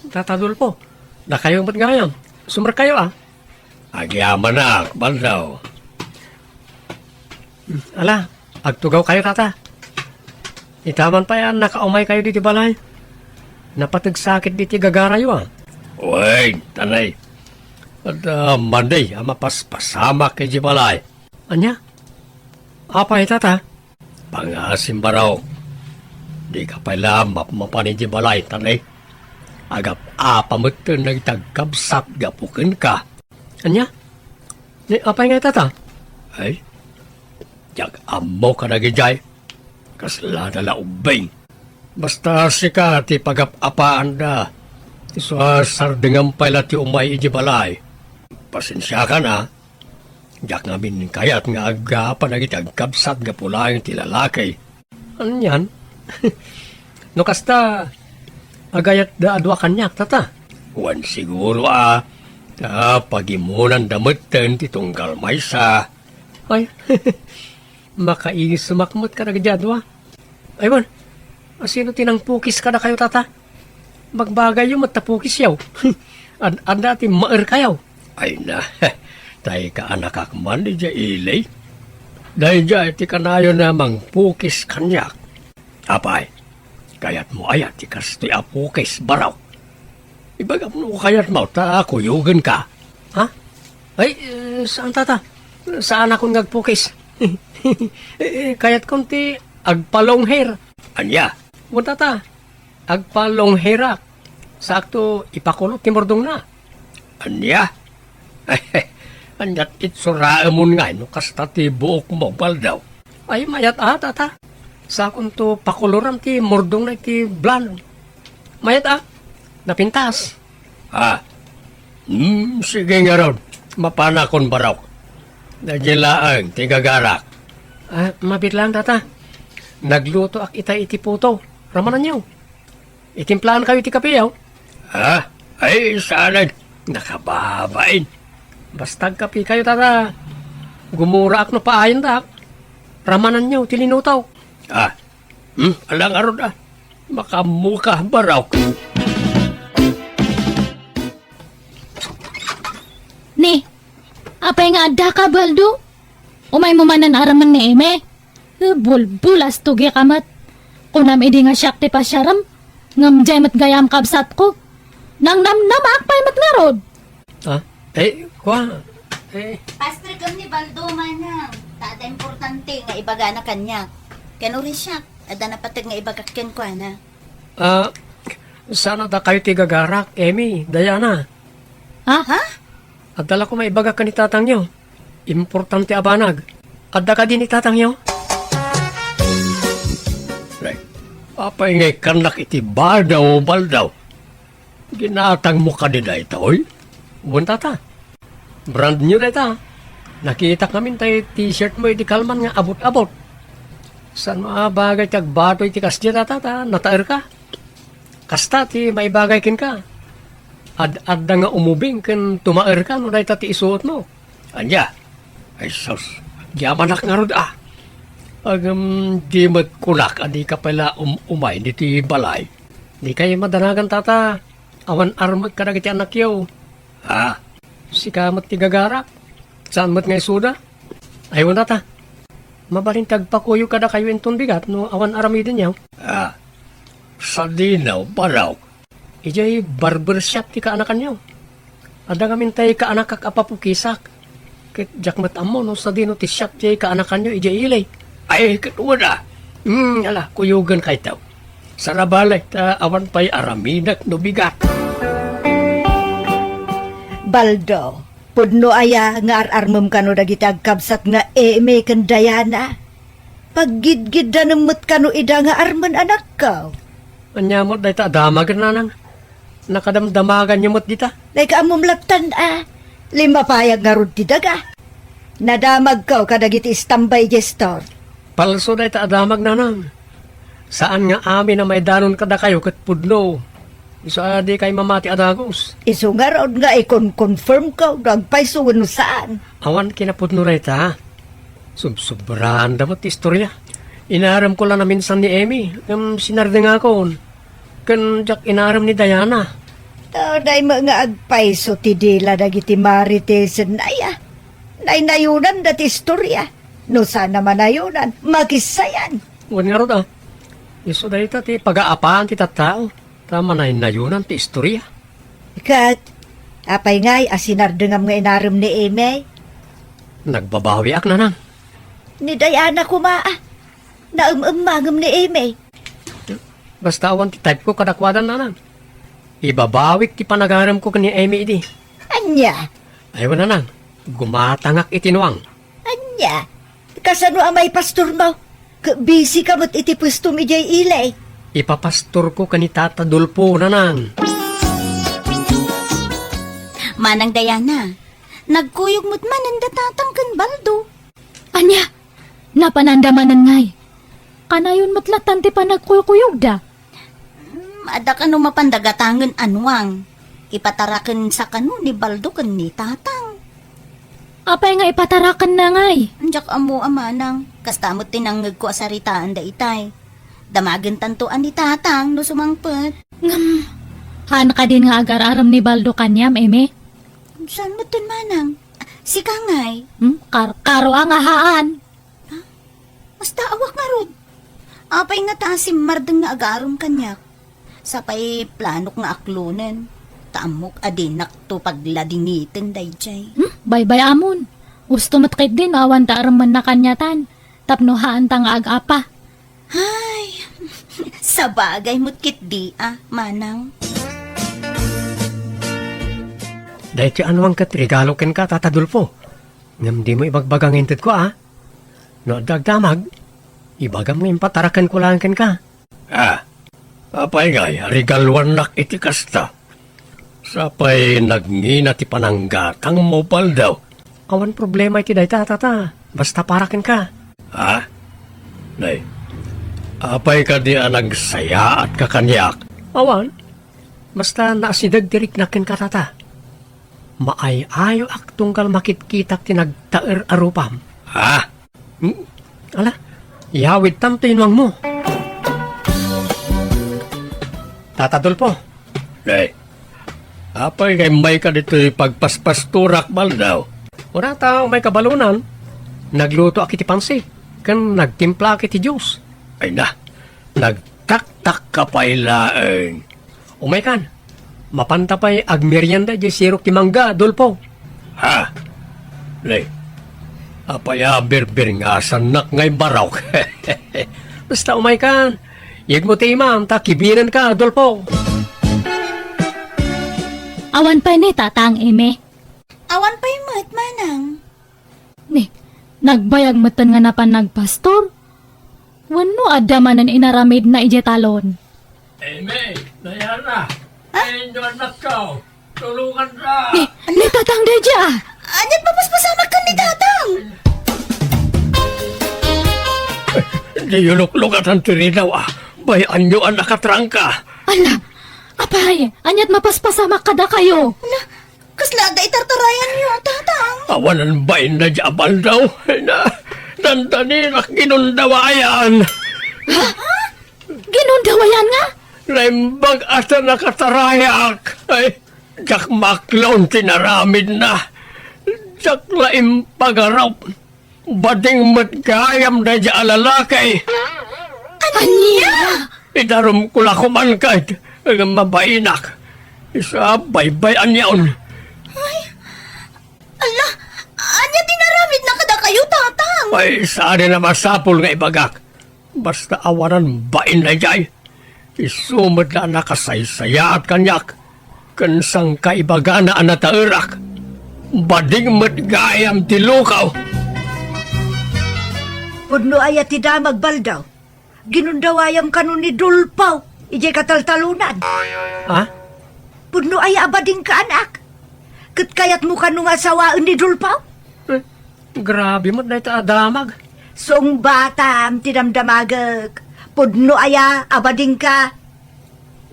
Tata Adolfo, dakayo met gayam. Sumrekkayo a. Agyamanak, Baldo. Ala, agtugawkayo, Tata. Ita man pay a nakaumaykayo ditoy balay. Napateg sakit ditoy gagarayo a. Wen, Tanay. Adda madi a mapaspasamak idiay balay. Ania? Apay, Tata? Pangasim, Barok. Dika pay la mapmapan idiay balay, Tanay. Agap-apa metten dagiti agkabsat gapu kenka. Ania? Ni apay ngay, Tata? Ay, diak ammo kadagidiay. Kasla da la ubbing. Basta sika ti pagap-apaanda. Isu a sardengam pay la ti umay idiay balay. Pasensiakan a. Diak ngamin kayat nga aggapan dagiti agkabsat gapu laeng ti lalaki. Anian? No kasta, agayatda a dua kaniak, Tata. Wen siguro a, ta pagimonanda metten ti tunggal maysa. Ay, makaisumak met kadagidi a dua. Ay, wen, asino ti nangpukis kadakayo, Tata? Bagbagayyo met ta pukisyo. Ad-, adda ti maerkayo. Ay na, tay kaanakak man idiay ili. Daydiay ti kanayon a mangpukis kaniak. Apay, kayatmo aya ti kastoy a pukis, Barok? Ibagam no kayatmo ta kuyogenka. Ha? Ay, eh, saan, tata? Saanakon nga agpukis. Eh, eh, kayatkon ti agpa-long hair. Ania? Wen, tata, agpa-long hair-ak. Sakto, ipakulot ti murdongna. Ania? Ania ti itsuraemon ngay no kasta ti buokmo, Baldo? Ay, mayat a, tata. Sakonto pakuloran ti murdongna iti blonde. Mayat a, napintas. Ah, hmm, sige ngarud. Mapanakon, Barok. Daydiay laeng ti gagarak. Ah, mabiit laeng, tata. Naglutoak ita iti puto. Ramananyo. Itimplaankayo ti kape, aw? Ah, ay, saanen. Nakababain. Basta agkapekayo, tata. Gumuraak no paayandak. Ramananyo ti linuto. Ah, hmm, ala ngarud, ah. Makaammoka, Barok. Ni, apay nga addaka, Baldo? Umaymo manen arammen ni Eme? Bulbulas tugika met. Kunam idi nga siak ti pasiarem, ngem diay met gayam kabsatko. Nangnamnamak pay met ngarud. Ah, eh, kua, eh. Pastrek ni Baldo, manang. Ta adda importante nga ibagana kaniak. Ken uray siak, adda napateg nga ibagak kenkuana. Ah, saan a dakayo ti gagarak, Eme, Diana? Ha? Ha? Adda la koma ibaga ken ni tatangyo. Importante a banag. Adda kadi ni tatangyo? Ay, apay nga ikkannak iti badaw, Baldo? Ginatangmo kadi daytoy? Wen, tata. Brand new dayta. Nakitak ngamin tay t-shirt mo idi kalman nga abot-abot. Saan a bagay ti agbatoy ti kasdiay, tata, ta nataerka? Kasta ti maibagay kenka. Ad-adda nga umubing ken tumaerka no dayta ti isuotmo. Ania? Ay sus, agyamanak ngarud a. Ngem di met kunak a dika pay la um-, umay ditoy balay. Dikay madanagan, tata. Awan armek kadagiti annakyo. Ha? Sika met ti gagarak. Saan met nga isuda? Ay, wen, tata. Mabalin ti agpakuyog kadakayo inton bigat no awan aramidenyo. Ah, sadino, Barok? Idiay barber shop ti kaanakanyo. Adda ngamin tay kaanakak a papukisak. Ket diak met ammo no sadino ti shop ti kaanakanyo idiay ili. Ay, ket wen a. Hmm, ala, kuyogenkayto. Saan a bale, ta awan pay aramidek no bigat. Baldo, pudno aya nga ar-armem kano dagiti agkabsat nga Eme ken Diana? Paggidgiddanem met kano ida nga armen anakko? Ania met dayta a damagen, nanang? Nakadamdamaganyo met dita? Dayta ammom lattan a. Limmapayag ngarud ti daga. Nadamagko kadagiti istambay idiay store. Palso dayta a damag, nanang. Saan nga amin a maidanon kadakayo ket pudno. Isu a dikay mamati a dagus. Isu ngarud nga ikon-confirmko no agpayso wenno saan. Awan kinapudno dayta. Subsubraanda met ti istoria. Inaremko la naminsan ni Eme, ngem sinardengakon. Ken diak inarem ni Diana. Dayta met nga agpayso ti dila dagiti Maritesenna aya. Naynayonanda ti istoria. No saan a manayonan, makissayan. Wen ngarud a. Isu dayta ti pagaapan ti tattao. Ta manaynayonan ti istoria. Ket, apay ngay a sinardengam nga inarem ni Eme? Nagbabawiak, nanang. Ni Diana koma a. Naem-emmangem ni Eme. Basta awan ti type ko kadakuada, nanang. Ibabawik ti panagaremko ken ni Eme idi. Ania? Ay, wen, nanang. Gumatangak iti nuang. Ania? Kasano a maipastormo? Ket busy ka met iti puestom idiay ili. Ipapastorko ken ni Tata Dolfo, nanang. Manang Diana, nagkuyog met manen da Tatang ken Baldo. Ania? Napananda manen ngay? Kanayon met lattan ti panagkuykuyogda. Hmm, adda kano mapanda gatangen a nuang. Ipatarakensa kano ni Baldo ken ni Tatang. Apay nga ipatarakenna ngay? Diak ammo a manang. Kasta met ti nangngegko a saritaanda itay. Damagentanto a ni Tatang no sumangpet. Ngem, haan kadin nga agar-arem ni Baldo kaniam, Eme? Saan metten, manang? Sika ngay? Hmm? Kar-, karo a nga haan. Basta awak ngarud. Apay ngata simmardeng nga agarum kaniak? Sapay planok nga aklonen, ta ammok a dinakto pagladingiten daydiay. Hmm, baybay-amon. Usto met ketdi no awan ta aremmenna kaniatan, tapno haanta nga ag-apa. Ay, sabagay met ketdi a, manang. Daytoy anuan ket regalo kenka, Tata Dolfo. Ngem dimo ibagbaga nga intedko, a? No adda agdamag, ibagam nga impatarakenko laeng kenka. Ah, apay ngay a regaluannak iti kasta? Sapay nagngina ti pananggatangmo, Baldaw. Awan problema iti dayta, Tata. Basta para kenka. Ha? Nay, apay kadi a nagsayaatka kaniak? Awan. Basta naasideg ti riknak kenka, Tata. Maay-ayoak tunggal makitkitak ti nagtaer a rupam. Ha? Hmm? Ala, iyawidtam ti inuangmo. Tata Dolfo. Nay, apay nga immayka ditoy pagpaspastorak, Baldaw? Kunata, umayka balonan. Naglutoak iti pansit, ken nagtimplaak iti juice. Ay na, nagtaktakka pay laeng. Umaykan, mapanta pay agmerienda idiay sirok ti mangga, Dolfo. Ha? Nay, apay a birbirngasannak nga imbarok? Basta umaykan, yegmo ti imam, ta kibinenka, Dolfo. Awan pay ni Tatang Eme. Awan pay met, manang. Ni, nagbayag metten nga napan nagpastor? Wenno adda manen inaramidna idiay talon? Eme, Diana, ay, inyo annakko. Tulonganka. Ni, ni Tatang daydiay. Aniat mapaspasamak ken ni Tatang? Diyo luklukatan ti ridaw, a. Bay-anyo a nakatrangka. Ala, apay, aniat mapaspasamak kadakayo? Na, Kasla adda itartarayanyo, Tatang? Awanan bain daydiay a Baldaw. Na, dandanirak ginundawayan. Ha? Ginundawayan nga? Naimbag a ta nakatarayak. Ay, diak maklon ti naramidna. Diak la impagarup. Bading met gayam daydiay a lalaki. Ania? Idarumko la koman ket nga mabainak. Isu a baybay-anyon. Ay, ala, ania ti naramidna kadakayo, Tatang? Ay, saan a masapul nga ibagak. Basta awanan bain daydiay. Isu met la a nakasaysayaat kaniak, ken sangkaibagana a nataerak. Bading met gayam ti lukaw. Pudno aya ti damag, Baldaw? Ginundawayam kano ni Dolfo idiay kataltalonan. Ha? Pudno aya a badingka, anak? Ket kayatmo kano nga sawaen ni Dolfo? Eh, grabe met dayta a damag. Sungbatam ti damdamagek. Pudno aya a badingka?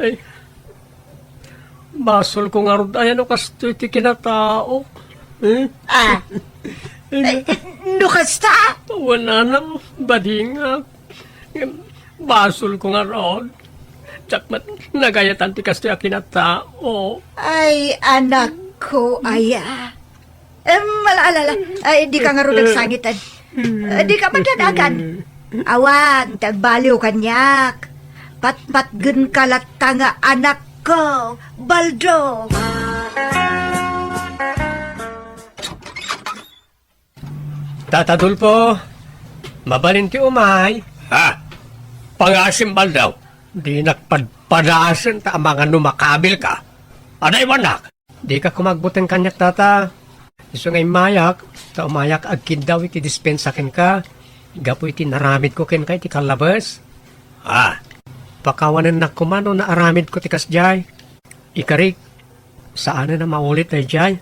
Ay, basolko ngarud aya no kastoy ti kinatao. Eh? Ah. Eh, eh, no kasta? Awan, anak, badingak. Basolko ngarud. Diak met nagayatan ti kastoy a kinatao. Ay, anakko, aya. Em, ala, ala, ala. Ay, dika ngarud agsangiten. Eh, dika madanagan. Awan ti agbaliw kaniak. Patpatgenka latta nga anakko, Baldo. Tata Dolfo, mabalin ti umay. Ha? Pangasim, Baldo. Dinak padpadasen ta amangan no makabilka. Adda ibanak? Dika koma agbuteng kaniak, Tata. Isu nga immayak, ta umayak agkiddaw iti dispensa kenka, gapu iti naramidko kenka iti kallabes. Ah. Pakawanennak koma no naaramidko ti kasdiay. Ikarik, saanen a maulit daydiay.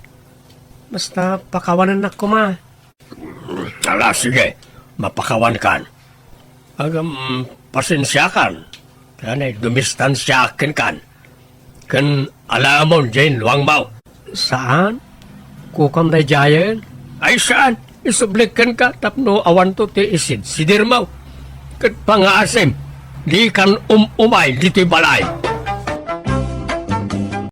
Basta pakawanennak koma. Ala, sige, mapakawankan. Agam, pasensiakan. Kani, dumistansiaak kenkan. Ken alamon diay luangmo. Saan? Kukam daydiayen? Ay, saan? Isublik kenka tapno awanto ti isidsidirmo. Ket pangaasim, dikan um-umay ditoy balay.